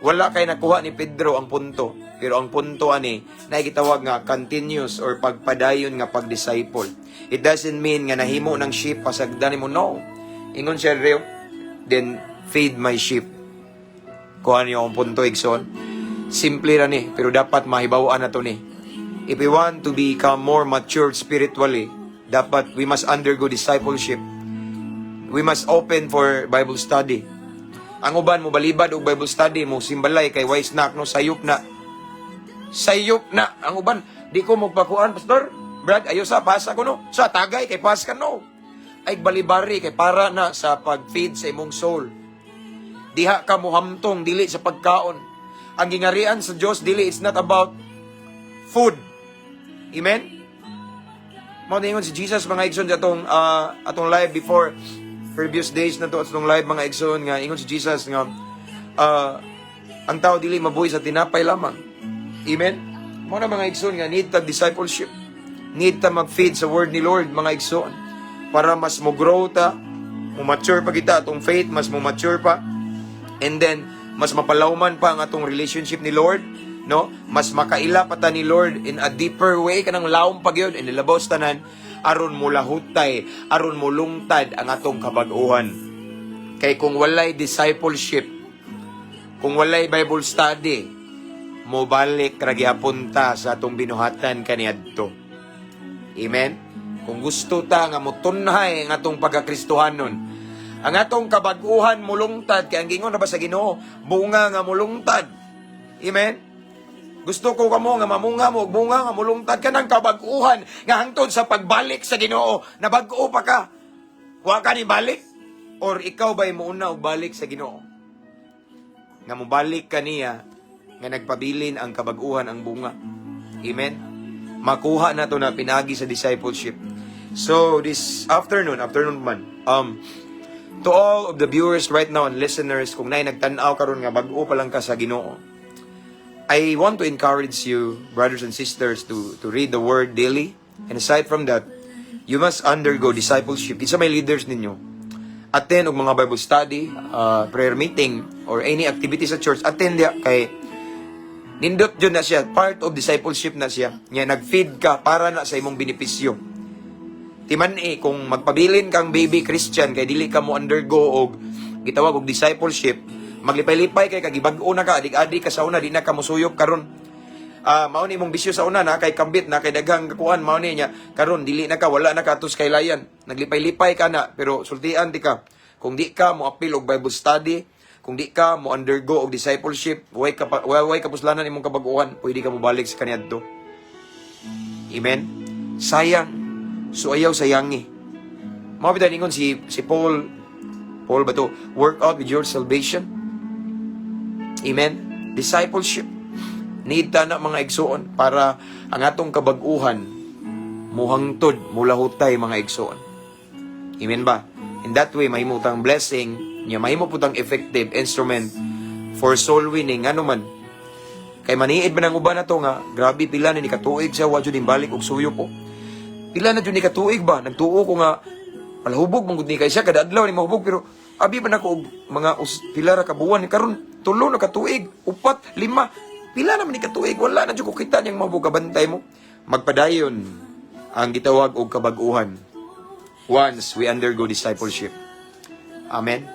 Wala kay nakuha ni Pedro ang punto. Pero ang punto ani, nakikitawag nga continuous or pagpadayon nga pagdisciple. It doesn't mean nga nahimo ng sheep pasagdan mo, no. Ingon siya reo, "Then feed my sheep." Kuha niyo ang punto, igsoon. Simple ra ni, pero dapat mahibaw-an na to ni. If we want to become more mature spiritually, dapat we must undergo discipleship. We must open for Bible study. Ang uban mo balibad og Bible study, mo simbalay kay wise snack, no, sayop na. Sayop na ang uban. "Di ko magpakuan, Pastor. Brad, ayo sa pasa ko, no. Sa tagay kay pas ka, no." Ay balibari kay para na sa pag-feed sa imong soul. Diha ka mohamtong, dili sa pagkaon. Ang gingarian sa Dios dili, it's not about food. Amen? Mao ningon si Jesus, mga igsoon, sa atong live before, previous days na to atong live, mga igsoon, nga ingon si Jesus nga ang tao dili mabuhi sa tinapay lamang. Amen? Mao na, mga igsoon, nga need ta discipleship. Need ta mag-feed sa word ni Lord, mga igsoon, para mas mo grow ta, mo mature pa kita atong faith, mas mo mature pa. And then mas mapalawman pa ang atong relationship ni Lord, no? Mas makaila pa ta ni Lord in a deeper way, kanang lawom pa gyud, in labaw tanan aron mo lahutay, aron mo lungtad ang atong kabag-uhan. Kay kung walay discipleship, kung walay Bible study, mobalik ra gyapon ta sa atong binuhatan kaniadto. Amen? Kung gusto ta nga motunhay ang atong pagkakristohanon, ang atong kabag-uhan mulungtad, kay ang gingon na ba sa Ginoo, bunga nga mulungtad. Amen? Gusto ko kamo nga mamunga mo og bunga nga mulungtad, kanang kabag-uhan nga hangtod sa pagbalik sa Ginoo na bag-o pa ka. Wa ka ni balik or ikaw ba'y muuna og balik sa Ginoo? Nga mobalik ka niya nga nagpabilin ang kabag-uhan, ang bunga. Amen. Makuha na to na pinagi sa discipleship. So this afternoon, afternoon man, to all of the viewers right now and listeners, kung naay nagtan-aw karon nga bag-o pa lang ka sa Ginoo, I want to encourage you, brothers and sisters, to read the Word daily. And aside from that, you must undergo discipleship. Isa may leaders ninyo. Attend og mga Bible study, prayer meeting, or any activity sa church. Attend diya kay nindot jud na siya. Part of discipleship na siya. Nga nag-feed ka para na sa imong benepisyo. Timan eh, kung magpabilin kang baby Christian kay dili ka mo undergo og gitawag og discipleship, maglipay-lipay kay kagibag-o na ka, adik-adik ka sa una, di na ka mosuyop karon. Ah, mao ni imong bisyo sa una na kay kambit na kay daghang kakuan, mao ni niya karon dili na ka, wala na ka atos kaylayan. Naglipay-lipay ka na, pero sultian di ka. Kung di ka mo apil og Bible study, Kung di ka mo undergo og discipleship, way ka pa, way kapuslanan imong kabag-uhan, pwede ka mobalik sa kaniadto. Amen. Sayang. So ayaw sayangi. Mao bitaw ningon si Paul. Paul ba to? "Work out with your salvation." Amen. Discipleship. Need ta na, mga igsuon, para ang atong kabag-uhan muhangtod, mulahutay, mga igsuon. Amen ba? In that way, mahimo tang blessing, nya mahimo pud tang effective instrument for soul winning. Ano man? Kay maniid man ang uban na to nga, "Grabe, pila na ni katuig siya, wa jud balik og suyo po. Pila na jud ni katuig ba? Nagtuo ko nga, palahubog man gud ni kay siya, kada adlaw ni mahubog, pero abi man ako og mga pila ra ka buwan, karon 3 na katuig, upat, lima, pila naman ni katuig, wala na jud ko kita niyang mahubog." Kabantay mo. Magpadayon ang gitawag og kabag-uhan once we undergo discipleship. Amen.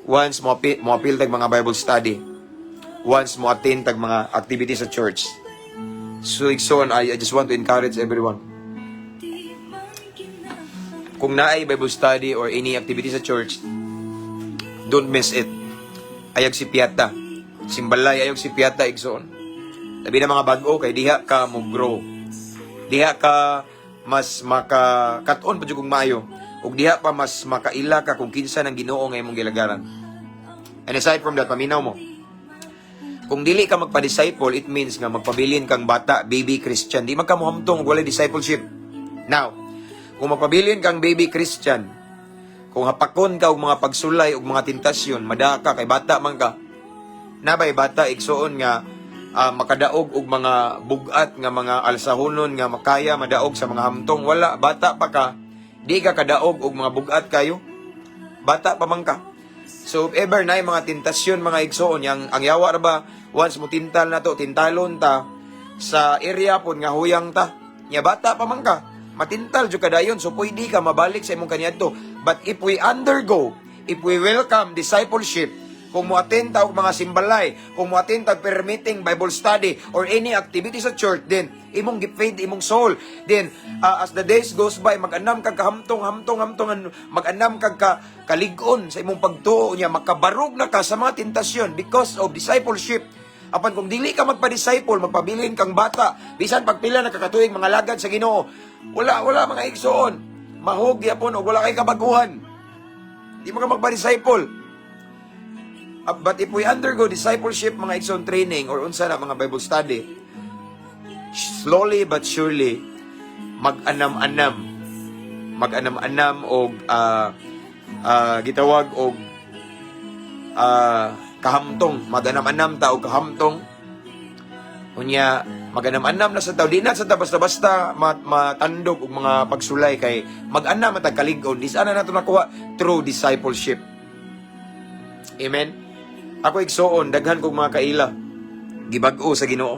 Once mo apil tag mga Bible study, once mo attend tag mga activities sa church. So, igsoon, I just want to encourage everyone. Kung naay Bible study or any activity sa church, don't miss it. Ayag sipyata. Simbalay, ayag sipyata, igsoon. Labi na mga bag-o, kay diha ka mo grow. Diha ka mas makakaton pa jud kung maayo. Ug diha pa mas makaila ka kung kinsa ng Ginoo nga imong gilagaran. And aside from that, paminaw mo. Kung dili ka magpa-disciple, it means nga magpabilin kang bata, baby Christian. Di man ka mohamtong og walay discipleship. Now, kung magpabilin kang baby Christian, kung hapakon ka og mga pagsulay og mga tentasyon, madaa ka kay bata man ka. Nabay bata, igsuon, nga makadaog og mga bugat nga mga alsahonon nga makaya madaog sa mga hamtong? Wala, bata pa ka, di ka kadaog og mga bugat kayo. Bata pa man ka. So if ever na mga tentasyon, mga igsoon, yang ang yawa ra ba, once mo tintal na to, tintalon ta sa area pod nga huyang ta. Nya bata pa man ka, matintal jud ka dayon, so pwede ka mabalik sa imong kaniadto. But if we undergo, if we welcome discipleship, kung mo attend ta og mga simbalay, kung mo attend ta prayer meeting, Bible study, or any activity sa church, then imong gi-feed imong soul. Then as the days goes by, mag-anam kag kahamtong, hamtong, hamtong, mag-anam kag kalig-on sa imong pagtuo niya, makabarog na ka sa mga tentasyon because of discipleship. Apan kung dili ka magpa-disciple, magpabilin kang bata, bisan pagpila na kakatuig mga lagad sa Ginoo, wala, wala, mga igsoon. Mahog gyapon og wala kay kabaguhan. Di mo ka magpa-disciple. But if we undergo discipleship, mga igsoon, training or unsa na mga Bible study, slowly but surely mag-anam-anam mag-anam-anam og gitawag og kahamtong, mag-anam-anam ta og kahamtong. Unya mag-anam-anam na sa tao, di na sa ta basta-basta matandog og mga pagsulay kay mag-anam at kalig-on. Di sana nato nakuha through discipleship. Amen. Ako, igsoon, daghan kog mga kaila gibag-o sa Ginoo.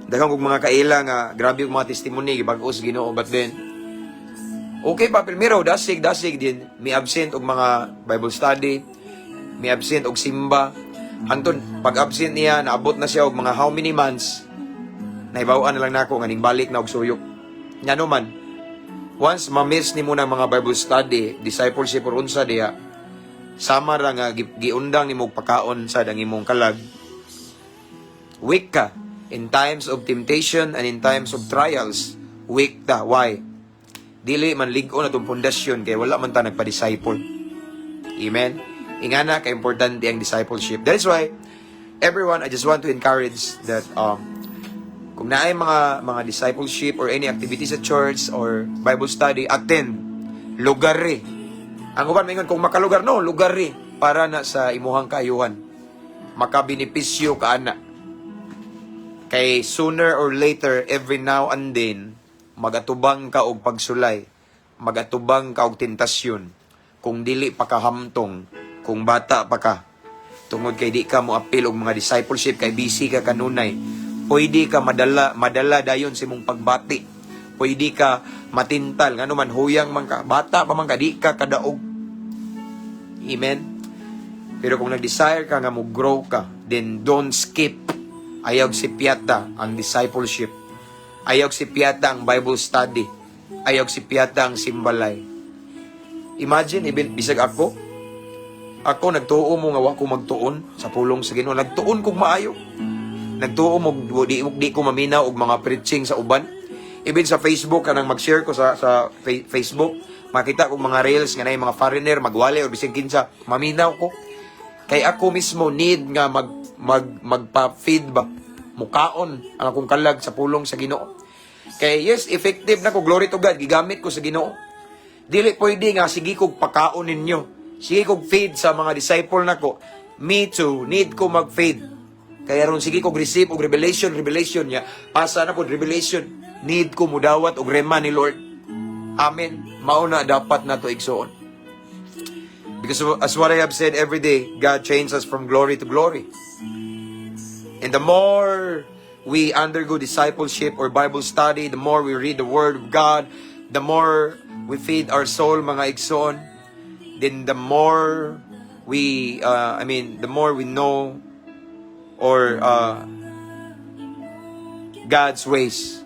Daghan kog mga kaila nga grabe og mga testimony, gibag-o sa Ginoo, but then okay pa primero, dasig dasig din mi absent og mga Bible study, mi absent og simba. Hangtod pag absent niya, naabot na siya og mga how many months, nahibaw-an na lang nako nga ning balik na og suyok. Ngano man, once ma-miss nimo ng mga Bible study, discipleship or unsa diha, sama ra nga giundang nimo og pakaon sa ang imong kalag. Weak ka in times of temptation and in times of trials. Weak ta. Why? Dili man lig-on atong pundasyon kay wala man ta nagpa-disciple. Amen. Ingana ka importante ang discipleship. That is why everyone, I just want to encourage that kung naay mga discipleship or any activity sa church or Bible study, attend. Lugari. Ang uban maingon kung makalugar, no, lugari para na sa imuhang kaayuhan. Makabenepisyo ka ana. Kay sooner or later, every now and then, magatubang ka og pagsulay, magatubang ka og tentasyon. Kung dili pa kahamtong, kung bata pa ka, tungod kay di ka mo apil og mga discipleship kay busy ka kanunay, pwede ka madala madala dayon sa imong pagbati. Pwede ka matintal ngano man huyang man ka, bata pa man ka, di ka kadaog. Amen. Pero kung nag-desire ka nga mo grow ka, then don't skip. Ayaw sipyata ang discipleship. Ayaw sipyata ang Bible study. Ayaw sipyata ang simbalay. Imagine, even bisag ako, Ako, nagtuo mo nga wa ko magtuon sa pulong sa Ginoo. Nagtuon kog maayo. Nagtuo mo di ko maminaw og mga preaching sa uban. Even sa Facebook, kanang mag-share ko sa Facebook, makita kog mga reels nga naay mga foreigner magwali or bisan kinsa, maminaw ko. Kay ako mismo need nga mag mag magpa-feed ba, mukaon ang akong kalag sa pulong sa Ginoo. Kay yes, effective na ko, glory to God, gigamit ko sa Ginoo. Dili pwede nga sige kog pakaon ninyo. Sige kog feed sa mga disciple nako. Me too, need ko mag-feed. Kaya ron sige kog receive og revelation, revelation niya. Pasa na pod revelation. Need ko mudawat og rema ni Lord. Amen. Mao na dapat nato, igsoon. Because as what I have said every day, God changes us from glory to glory. And the more we undergo discipleship or Bible study, the more we read the Word of God, the more we feed our soul, mga igsoon, then the more we, I mean, the more we know or God's ways.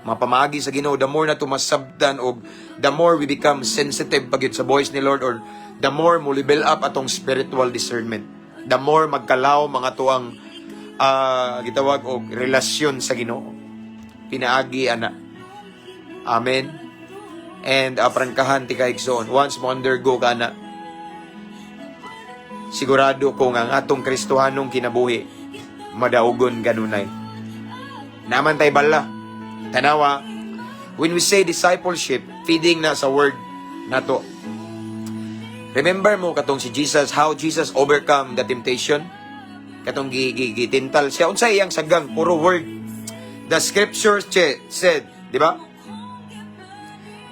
Mapamagi sa Ginoo, the more nato masabtan og the more we become sensitive pag sa voice ni Lord or the more mo level up atong spiritual discernment. The more magkalaw mga tuang gitawag og relasyon sa Ginoo. Pinaagi ana. Amen. And prangkahan ti kaigsoon, once mo undergo ka na, sigurado ko nga ang atong Kristohanong kinabuhi madaugon kanunay. Naman tay bala. Tanawa, when we say discipleship, feeding na sa word nato. Remember mo katong si Jesus, how Jesus overcome the temptation? Katong gitintal siya. Unsa iyang sagang? Puro word. The scripture said, di ba?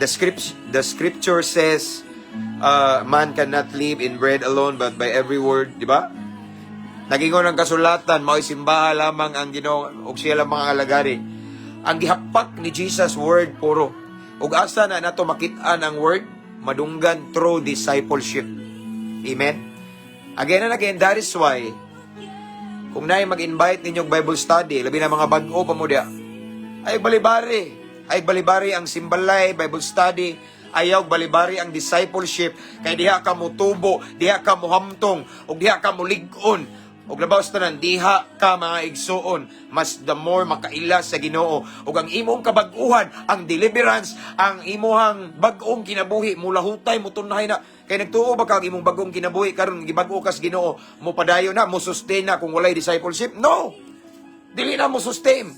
The scripture says, man cannot live in bread alone but by every word, di ba? Nagingon ang kasulatan, mao'y simbaha lamang ang Ginoo ug siya lamang ang alagari. Ang gihapak ni Jesus, word puro. Ug asa na nato makit-an ang word? Madunggan through discipleship. Amen? Again and again, that is why kung naay mag-invite ninyo og Bible study, labi na mga bag-o pa mo diya, ay balibari. Ay balibari ang simbalay, Bible study, ayaw balibari ang discipleship, kay diha ka mutubo, diha ka muhamtong, ug diha ka mulig-on. Ug labaw sa tanan, diha ka, mga igsuon, mas the more makaila sa Ginoo. Ug ang imong kabag-uhan, ang deliverance, ang imuhang bag-ong kinabuhi, mulahutay, mutunhay na. Kay nagtuo ba ka ang imong bag-ong kinabuhi karon gibag-o kas Ginoo, mo padayon na, mo sustain na kung walay discipleship? No. Dili na mo sustain.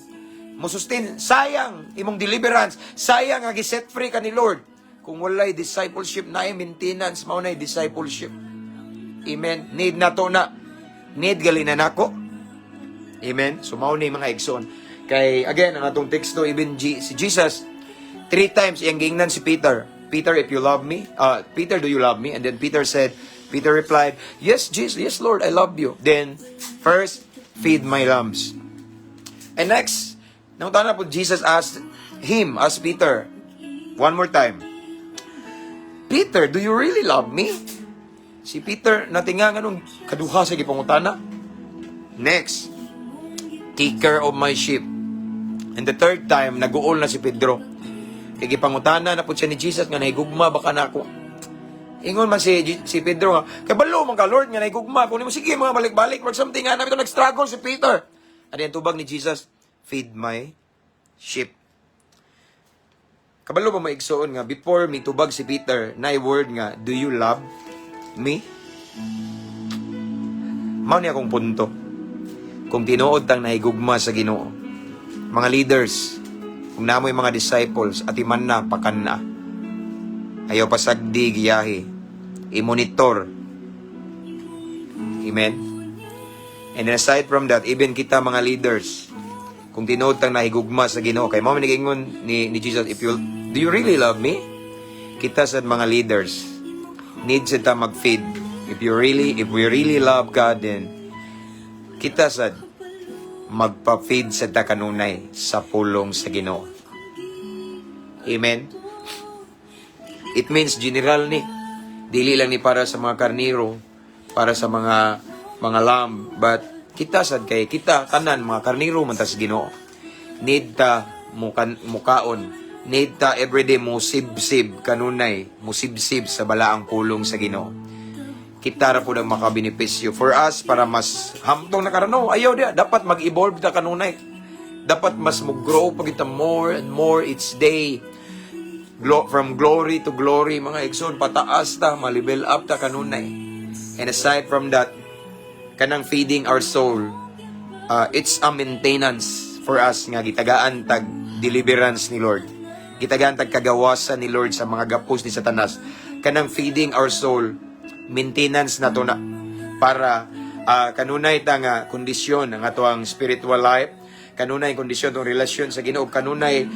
Mo sustain, sayang imong deliverance, sayang ang gi-set free ka ni Lord. Kung walay discipleship na maintenance, mao na discipleship. Amen. Need na to na. Need gali na nako. Amen. So mao ni, mga igsoon. Kay again ang atong teksto, even si Jesus three times iyang giingnan si Peter. "Peter, if you love me, Peter, do you love me?" And then Peter said, Peter replied, "Yes, Jesus, yes, Lord, I love you." "Then first feed my lambs." And next, nangutana po Jesus asked him, asked Peter, one more time, "Peter, do you really love me?" Si Peter, natinga nganong kaduha sa gipangutana. "Next, take care of my sheep." And the third time, naguol na si Pedro. Kay gipangutana na po siya ni Jesus nga nahigugma ba ka nako. Ingon man si Pedro nga, "Kabalo man ka, Lord, nga nahigugma ko nimo." Sige mga balik-balik or something nga namin nag-struggle si Peter. Ano yung tubag ni Jesus? "Feed my sheep." Kabalo ba, maigsoon, nga before mi tubag si Peter, na word nga, "Do you love me?" Mao ni akong punto. Kung tinuod tang nahigugma sa Ginoo, mga leaders, kung namoy mga disciples, atiman na, pakan na. Ayaw pasagdi, giyahi. I-monitor. Amen? And then aside from that, even kita mga leaders, kung tinuod tang nahigugma sa Ginoo, kay mao man nag-ingon ni Jesus, if you do you really love me? Kita sa mga leaders, need sa ta mag-feed. If we really love God, then kita sad magpa-feed sa ta kanunay sa pulong sa Ginoo. Amen. It means general ni. Dili lang ni para sa mga karniro, para sa mga lamb, but kita sad kay kita tanan mga karniro man ta sa Ginoo. Need ta mukan mukaon. Need ta everyday mo sibsib kanunay, mo sibsib sa balaang pulong sa Ginoo. Kita ra pud ang makabenepisyo for us para mas hamtong na karon. No, ayaw diha, dapat mag-evolve ta kanunay. Dapat mas mo-grow pa kita more and more each day. From glory to glory, mga igsoon, pataas ta, ma-level up ta kanunay. And aside from that, kanang feeding our soul, it's a maintenance for us nga gitagaan tag deliverance ni Lord. Gitagaan tag kagawasan ni Lord sa mga gapos ni Satanas. Kanang feeding our soul, maintenance na to na para kanunay ta nga kondisyon ang atoang spiritual life, kanunay kondisyon tong relasyon sa Ginoo, kanunay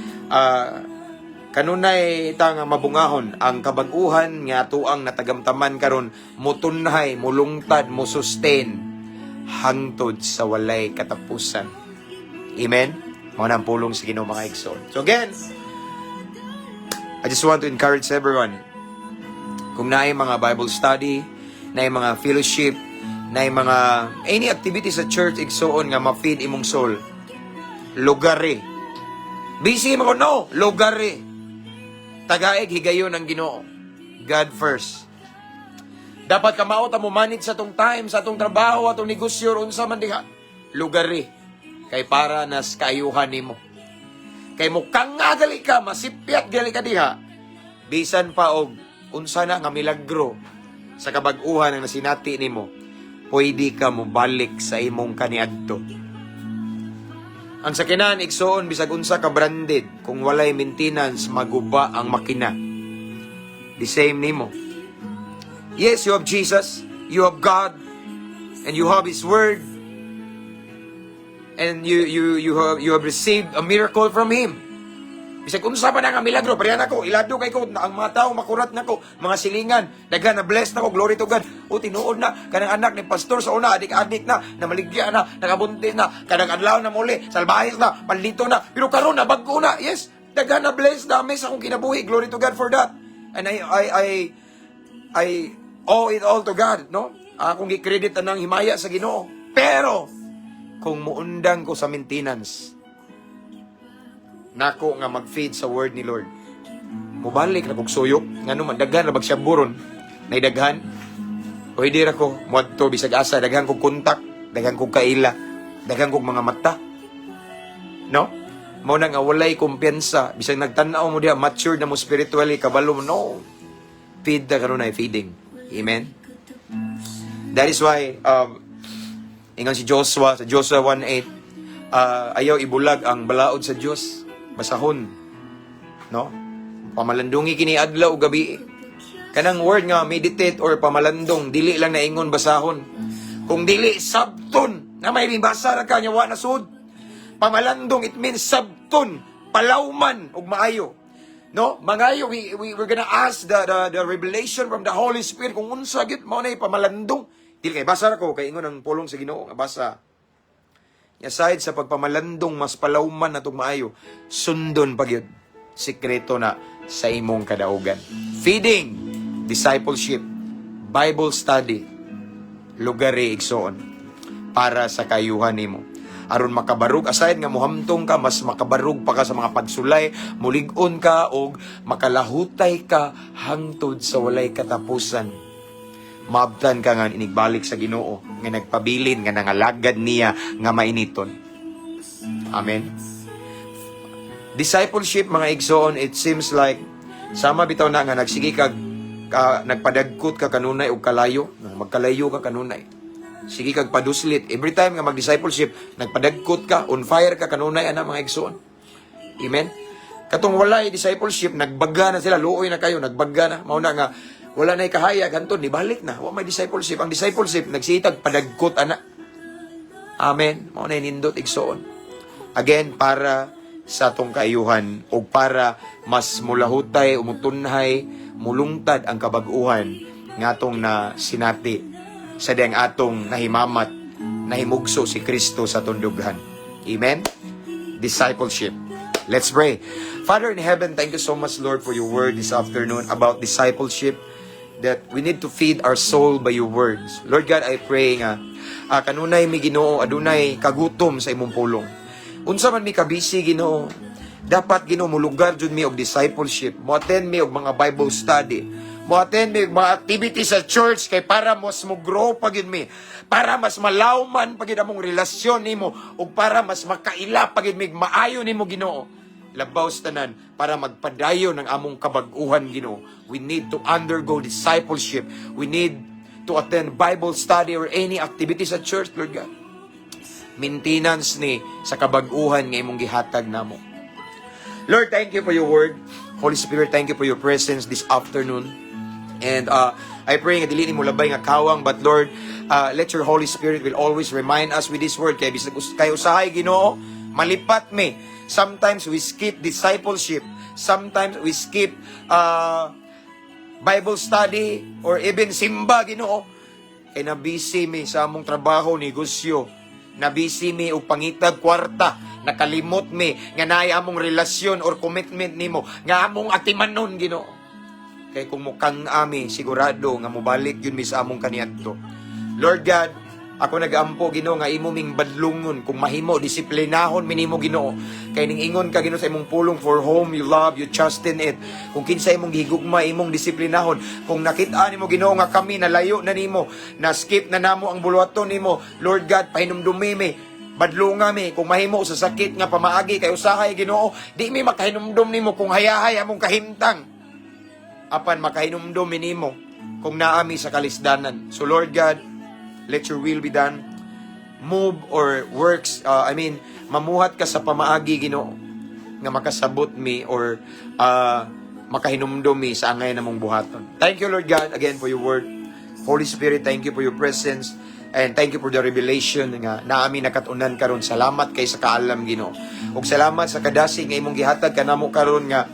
ta nga mabungahon ang kabag-uhan nga atoang natagamtaman karon, mutunhay, mulungtad, mo-sustain hangtod sa walay katapusan. Amen? Mao na ang pulong sa Ginoo, mga igsoon. So again, I just want to encourage everyone. Kung naay mga Bible study, naay mga fellowship, naay mga any activity sa church, igsoon, nga ma-feed imong soul, lugari. Busy mo ko, no, lugari. Tagaig higayon ang Ginoo. God first. Dapat kamao ta mo manage sa atong time, sa atong trabaho, atong negosyo, unsa man diha. Lugari. Kay para nas kaayuhan nimo. Kay mo kanga gali ka, masipyat gali ka diha. Bisan pa og unsa na nga milagro sa kabag-uhan ang nasinati nimo, pwede ka mobalik sa imong kaniadto. Ang sakinan, igsoon, bisag unsa ka branded, kung walay maintenance, maguba ang makina. The same nimo. Yes, you have Jesus, you have God, and you have His Word, and you have received a miracle from Him. Bisag unsa pa na nga milagro, pareha nako, ilado kay ko, ang mga tao makurat nako, mga silingan, daghan na bless nako, glory to God. O tinuod na, kanang anak ni pastor sa una, adik-adik na, namaligya na, nakabuntis na, kanang adlaw na muli, salbahis na, pandito na, pero karon na bag-o na, yes, daghan na bless dami sa akong kinabuhi, glory to God for that. And I owe it all to God, no? Akong gi-credit anang himaya sa Ginoo. Pero kung muundang ko sa maintenance, nako nga mag-feed sa word ni Lord, mubalik na kog suyok, ngano man daghan ra bag siya buron, nay daghan. Pwede ra ko muadto bisag asa, daghan kog kontak, daghan kog kaila, daghan kog mga mata. No? Mao na nga walay kumpiyansa, bisag nagtan-aw mo diha, mature na mo spiritually, kabalo mo, no. Feed ta karon ay feeding. Amen. That is why ingon si Joshua sa Joshua 1:8, ayaw ibulag ang balaod sa Dios. Basahon. No? Pamalandungi kini adlaw ug gabi. Kanang word nga meditate or pamalandong, dili lang naingon basahon. Kung dili sabton, na may basa ra ka nya wa na sud. Pamalandong, it means sabton, palawman ug maayo. No? Mangayo, we're gonna ask the revelation from the Holy Spirit kung unsa gyud mao na pamalandong. Dili kay basa ra ko kay ingon ang pulong sa Ginoo nga basa. Aside sa pagpamalandong, mas palawman natong maayo, sundon pa gyud. Sikreto na sa imong kadaugan. Feeding, discipleship, Bible study, lugari, igsoon, para sa kayuhan nimo. Aron makabarug, aside nga muhamtong ka, mas makabarug pa ka sa mga pagsulay, mulig-on ka og makalahutay ka hangtod sa walay katapusan. Maabtan ka nga inigbalik sa Ginoo nga nagpabilin nga nangalagad niya nga mainiton. Amen. Discipleship, mga igsoon, it seems like sama bitaw na nga nagsige kag nagpadagkot ka kanunay og kalayo, magkalayo ka kanunay. Sige kag paduslit. Every time nga mag-discipleship, nagpadagkot ka, on fire ka kanunay ana, mga igsoon. Amen. Katong walay discipleship, nagbaga na sila, luoy na kayo, nagbaga na. Mao na nga wala na kahayag, hantud nibalik na. Wa may discipleship. Ang discipleship nagsitag padagkot ana. Amen. Mao na nindot, igsoon. Again, para sa atong kaayuhan o para mas mulahutay, umutunhay, mulungtad ang kabag-uhan nga atong na sinati sa diyang atong nahimamat, nahimugso si Kristo sa atong dughan. Amen? Discipleship. Let's pray. Father in heaven, thank you so much, Lord, for your word this afternoon about discipleship, that we need to feed our soul by your words. Lord God, I pray nga, kanunay mi, Ginoo, adunay kagutom sa imong pulong. Unsa man mi kabisi, Ginoo, Dapat, Ginoo, mulugar jud mi og discipleship, mo-attend mi og mga Bible study, mo-attend mi og mga activity sa church kay para mas mo grow pa gyud mi, para mas malawman pa gyud among relasyon nimo ug para mas makaila pa gyud mi maayo nimo, Ginoo. Labaw sa tanan, para magpadayon ang among kabag-uhan, Ginoo. We need to undergo discipleship. We need to attend Bible study or any activity sa church, Lord God. Maintenance ni sa kabag-uhan nga imong gihatag namo. Lord, thank you for your word. Holy Spirit, thank you for your presence this afternoon. And I pray nga dili nimo labay nga kawang, but Lord, let your Holy Spirit will always remind us with this word kay bisag kay usahay, Ginoo, malipat mi. Sometimes we skip discipleship. Sometimes we skip Bible study or even simba, Ginoo. Kay nabisi mi sa among trabaho, negosyo. Nabisi mi og pangitag kwarta, nakalimot mi nga naay among relasyon or commitment nimo nga among atimanon, Ginoo. Kay kung mukang ami, sigurado nga mobalik yun mi sa among kaniadto. Lord God, ako nag-ampo, Ginoo, nga imo ming badlungon kung mahimo, disiplinahon mi nimo, Ginoo. Kay ning ingon ka, Ginoo, sa imong pulong, "For whom you love, you chasten it." Kung kinsa imong gihigugma, imong disiplinahon. Kung nakita nimo, Ginoo, nga kami nalayo na nimo, na skip na namo ang buluhaton nimo, Lord God, pahinumdumi mi. Badlunga mi kung mahimo sa sakit nga pamaagi kay usahay, Ginoo, di mi makahinumdum nimo kung hayahay among kahimtang, apan makahinumdum mi nimo kung naami sa kalisdanan. So Lord God, let your will be done. Move or works, I mean, mamuhat ka sa pamaagi, Ginoo, nga makasabot mi or makahinumdum mi sa angay namong buhaton. Thank you, Lord God, again for your word. Holy Spirit, thank you for your presence. And thank you for the revelation nga naami nakatunan karon. Salamat kay sa kaalam, Ginoo. Ug salamat sa kadasig nga imong gihatag kanamo karon nga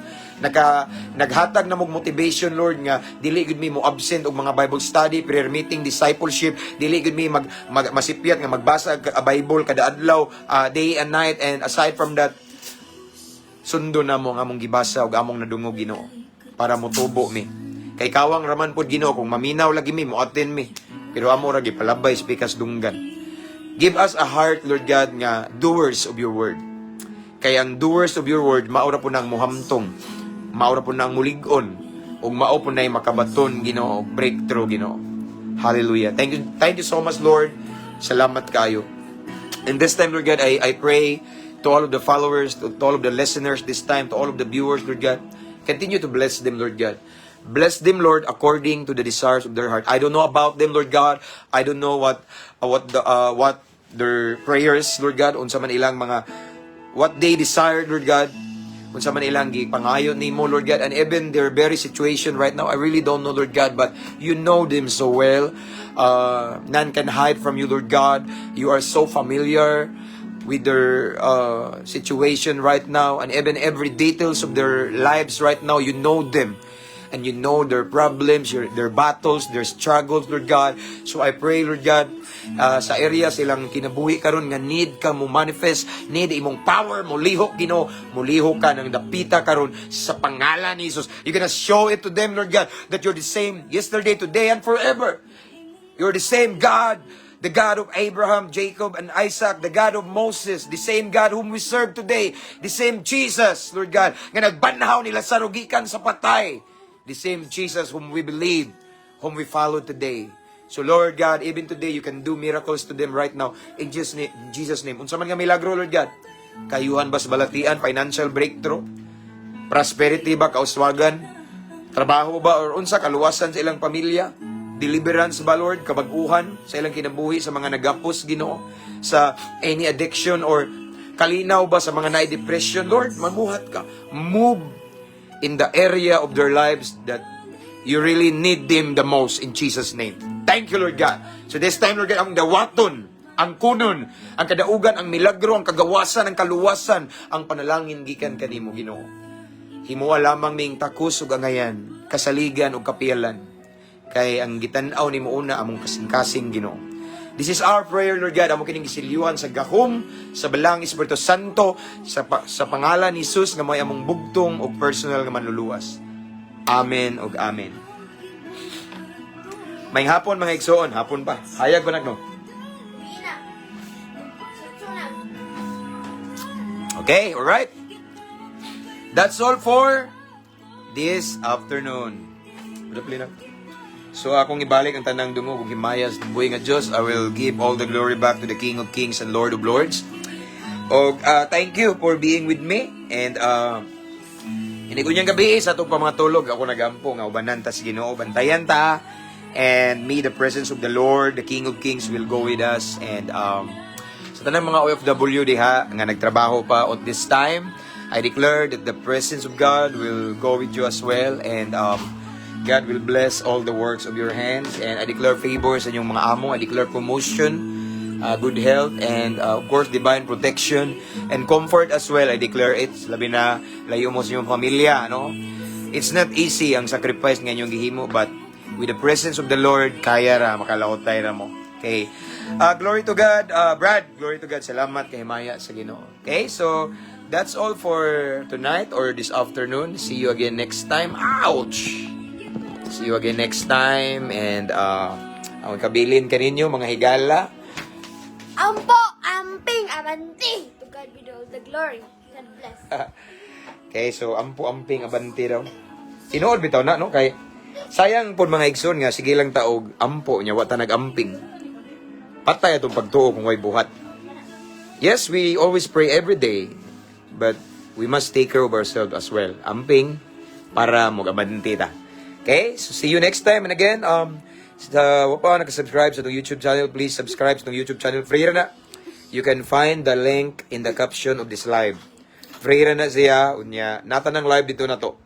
naghatag na mog motivation, Lord, nga dili gud mi mo absent og mga Bible study, prayer meeting, discipleship, dili gud mi mag masipyat nga magbasa og Bible kada adlaw, day and night, and aside from that, sundo na mo ang among gibasa ug among nadungog, Ginoo, para motubo mi. Kay kawang raman pod, Ginoo, kung maminaw lagi mi, mo attend mi. Pero amo ra gipalabay sa pikas dunggan. Give us a heart, Lord God, nga doers of your word. Kay ang doers of your word, maura po nang muhamtong, maura po nang mulig-on, ug mao po na'y makabaton, Ginoo, breakthrough, Ginoo. Hallelujah. Thank you so much, Lord. Salamat kayo. And this time, Lord God, I pray to all of the followers, to all of the listeners this time, to all of the viewers, Lord God, continue to bless them, Lord God. Bless them, Lord, according to the desires of their heart. I don't know about them, Lord God. I don't know what their prayers, Lord God, unsa man ilang mga what they desire, Lord God. Unsa man ilang gipangayo nimo, Lord God, and even their very situation right now, I really don't know, Lord God, but you know them so well. None can hide from you, Lord God. You are so familiar with their situation right now, and even every details of their lives right now, you know them and you know their problems, their battles, their struggles, Lord God. So I pray, Lord God, sa area silang kinabuhi karon nga need ka mo manifest, need imong power, molihok, Ginoo, molihok ka ng dapita karon sa pangalan ni Jesus. You're gonna show it to them, Lord God, that you're the same yesterday, today, and forever. You're the same God, the God of Abraham, Jacob, and Isaac, the God of Moses, the same God whom we serve today, the same Jesus, Lord God, nga nagbanhaw ni Lazaro gikan sa patay, the same Jesus whom we believe, whom we follow today. So Lord God, even today, you can do miracles to them right now. In Jesus' name. Unsa man nga milagro, Lord God? Kayuhan ba sa balatian, financial breakthrough? Prosperity ba, kauswagan? Trabaho ba or unsa, kaluwasan sa ilang pamilya? Deliverance ba, Lord, kabaguhan sa ilang kinabuhi, sa mga nagapos, Ginoo, sa any addiction or kalinaw ba sa mga naay depression, Lord, mamuhat ka. Move in the area of their lives that you really need them the most in Jesus' name. Thank you, Lord God. So this time, Lord God, ang dawaton, ang kunon, ang kadaugan, ang milagro, ang kagawasan, ang kaluwasan, ang panalangin gikan kanimo, Ginoo. Himoa lamang ming takos ug angayan, kasaligan ug kapiyalan. Kay ang gitan-aw nimo una among kasing-kasing, Ginoo. This is our prayer, Lord God. Amo kining gisilyuhan sa gahom, sa Balaang Espiritu Santo, sa pangalan ni Jesus nga may among bugtong ug personal nga manluluwas. Amen ug amen. May hapon, mga igsoon, hapon pa. Hayag ba nagno? Pina. Sa Okay, all right. That's all for this afternoon. Pala na. So akong ibalik ang tanang dungog ug himaya sa buhi nga Dios. I will give all the glory back to the King of Kings and Lord of Lords. Og thank you for being with me and inig unyang gabi sa atong pamatulog, ako nagampo nga ubanan ta sa Ginoo, bantayan ta, and may the presence of the Lord, the King of Kings, will go with us. And sa tanang mga OFW diha nga nagtrabaho pa at this time, I declare that the presence of God will go with you as well and God will bless all the works of your hands, and I declare favor sa inyong mga amo. I declare promotion, good health, and of course divine protection and comfort as well. I declare it, labi na layo mo sa inyong pamilya, no? It's not easy ang sacrifice nga inyong gihimo, but with the presence of the Lord, kaya ra, makalaotay ra mo. Okay, glory to God. Brad, glory to God. Salamat kay himaya sa Ginoo. Okay, so that's all for tonight or this afternoon. See you again next time. Ouch. See you again next time and ang kabilin kaninyo, mga higala. Ampo, amping, abante. To God be all the glory. God bless. Okay, so ampo, amping, abante daw. Tinuod bitaw na, no? Kay sayang pod, mga igsoon, nga sige lang ta og ampo nya wa ta nag-amping. Patay atong pagtuo kung way buhat. Yes, we always pray every day, but we must take care of ourselves as well. Amping para mag-abante ta. Okay? So see you next time, and again, sa wa pa naka-subscribe sa atong YouTube channel, please subscribe sa atong YouTube channel. Free ra na. You can find the link in the caption of this live. Free ra na siya. Unya, nata ng live dito na to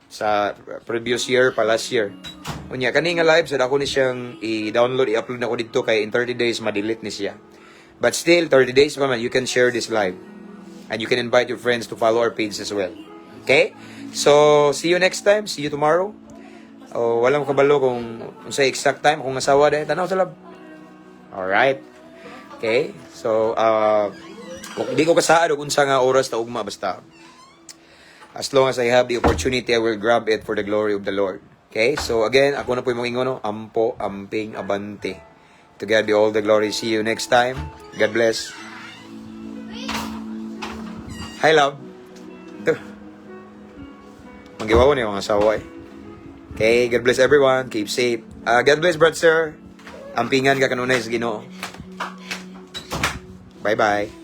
sa previous year pa, last year. Unya, kani nga live sa ako ni siyang i-download, i-upload na ko dito kay in 30 days ma-delete ni siya. But still 30 days pa man, you can share this live. And you can invite your friends to follow our page as well. Okay? So, see you next time. See you tomorrow. O, walang kabalo kung unsay exact time kung asawa dahil tanaw sa lab. Alright. Okay? So, kung di ko kasaad og unsa nga oras ta ugma, basta as long as I have the opportunity, I will grab it for the glory of the Lord. Okay? So again, ako na po yung ingono, ampo, amping, abante. To God be all the glory. See you next time. God bless. Hi, love. Ito. Manggiwaw niyo ang asawa eh. Okay, God bless everyone. Keep safe. God bless, brother, sir. Ampingan ka kanunay sa Ginoo. Bye-bye.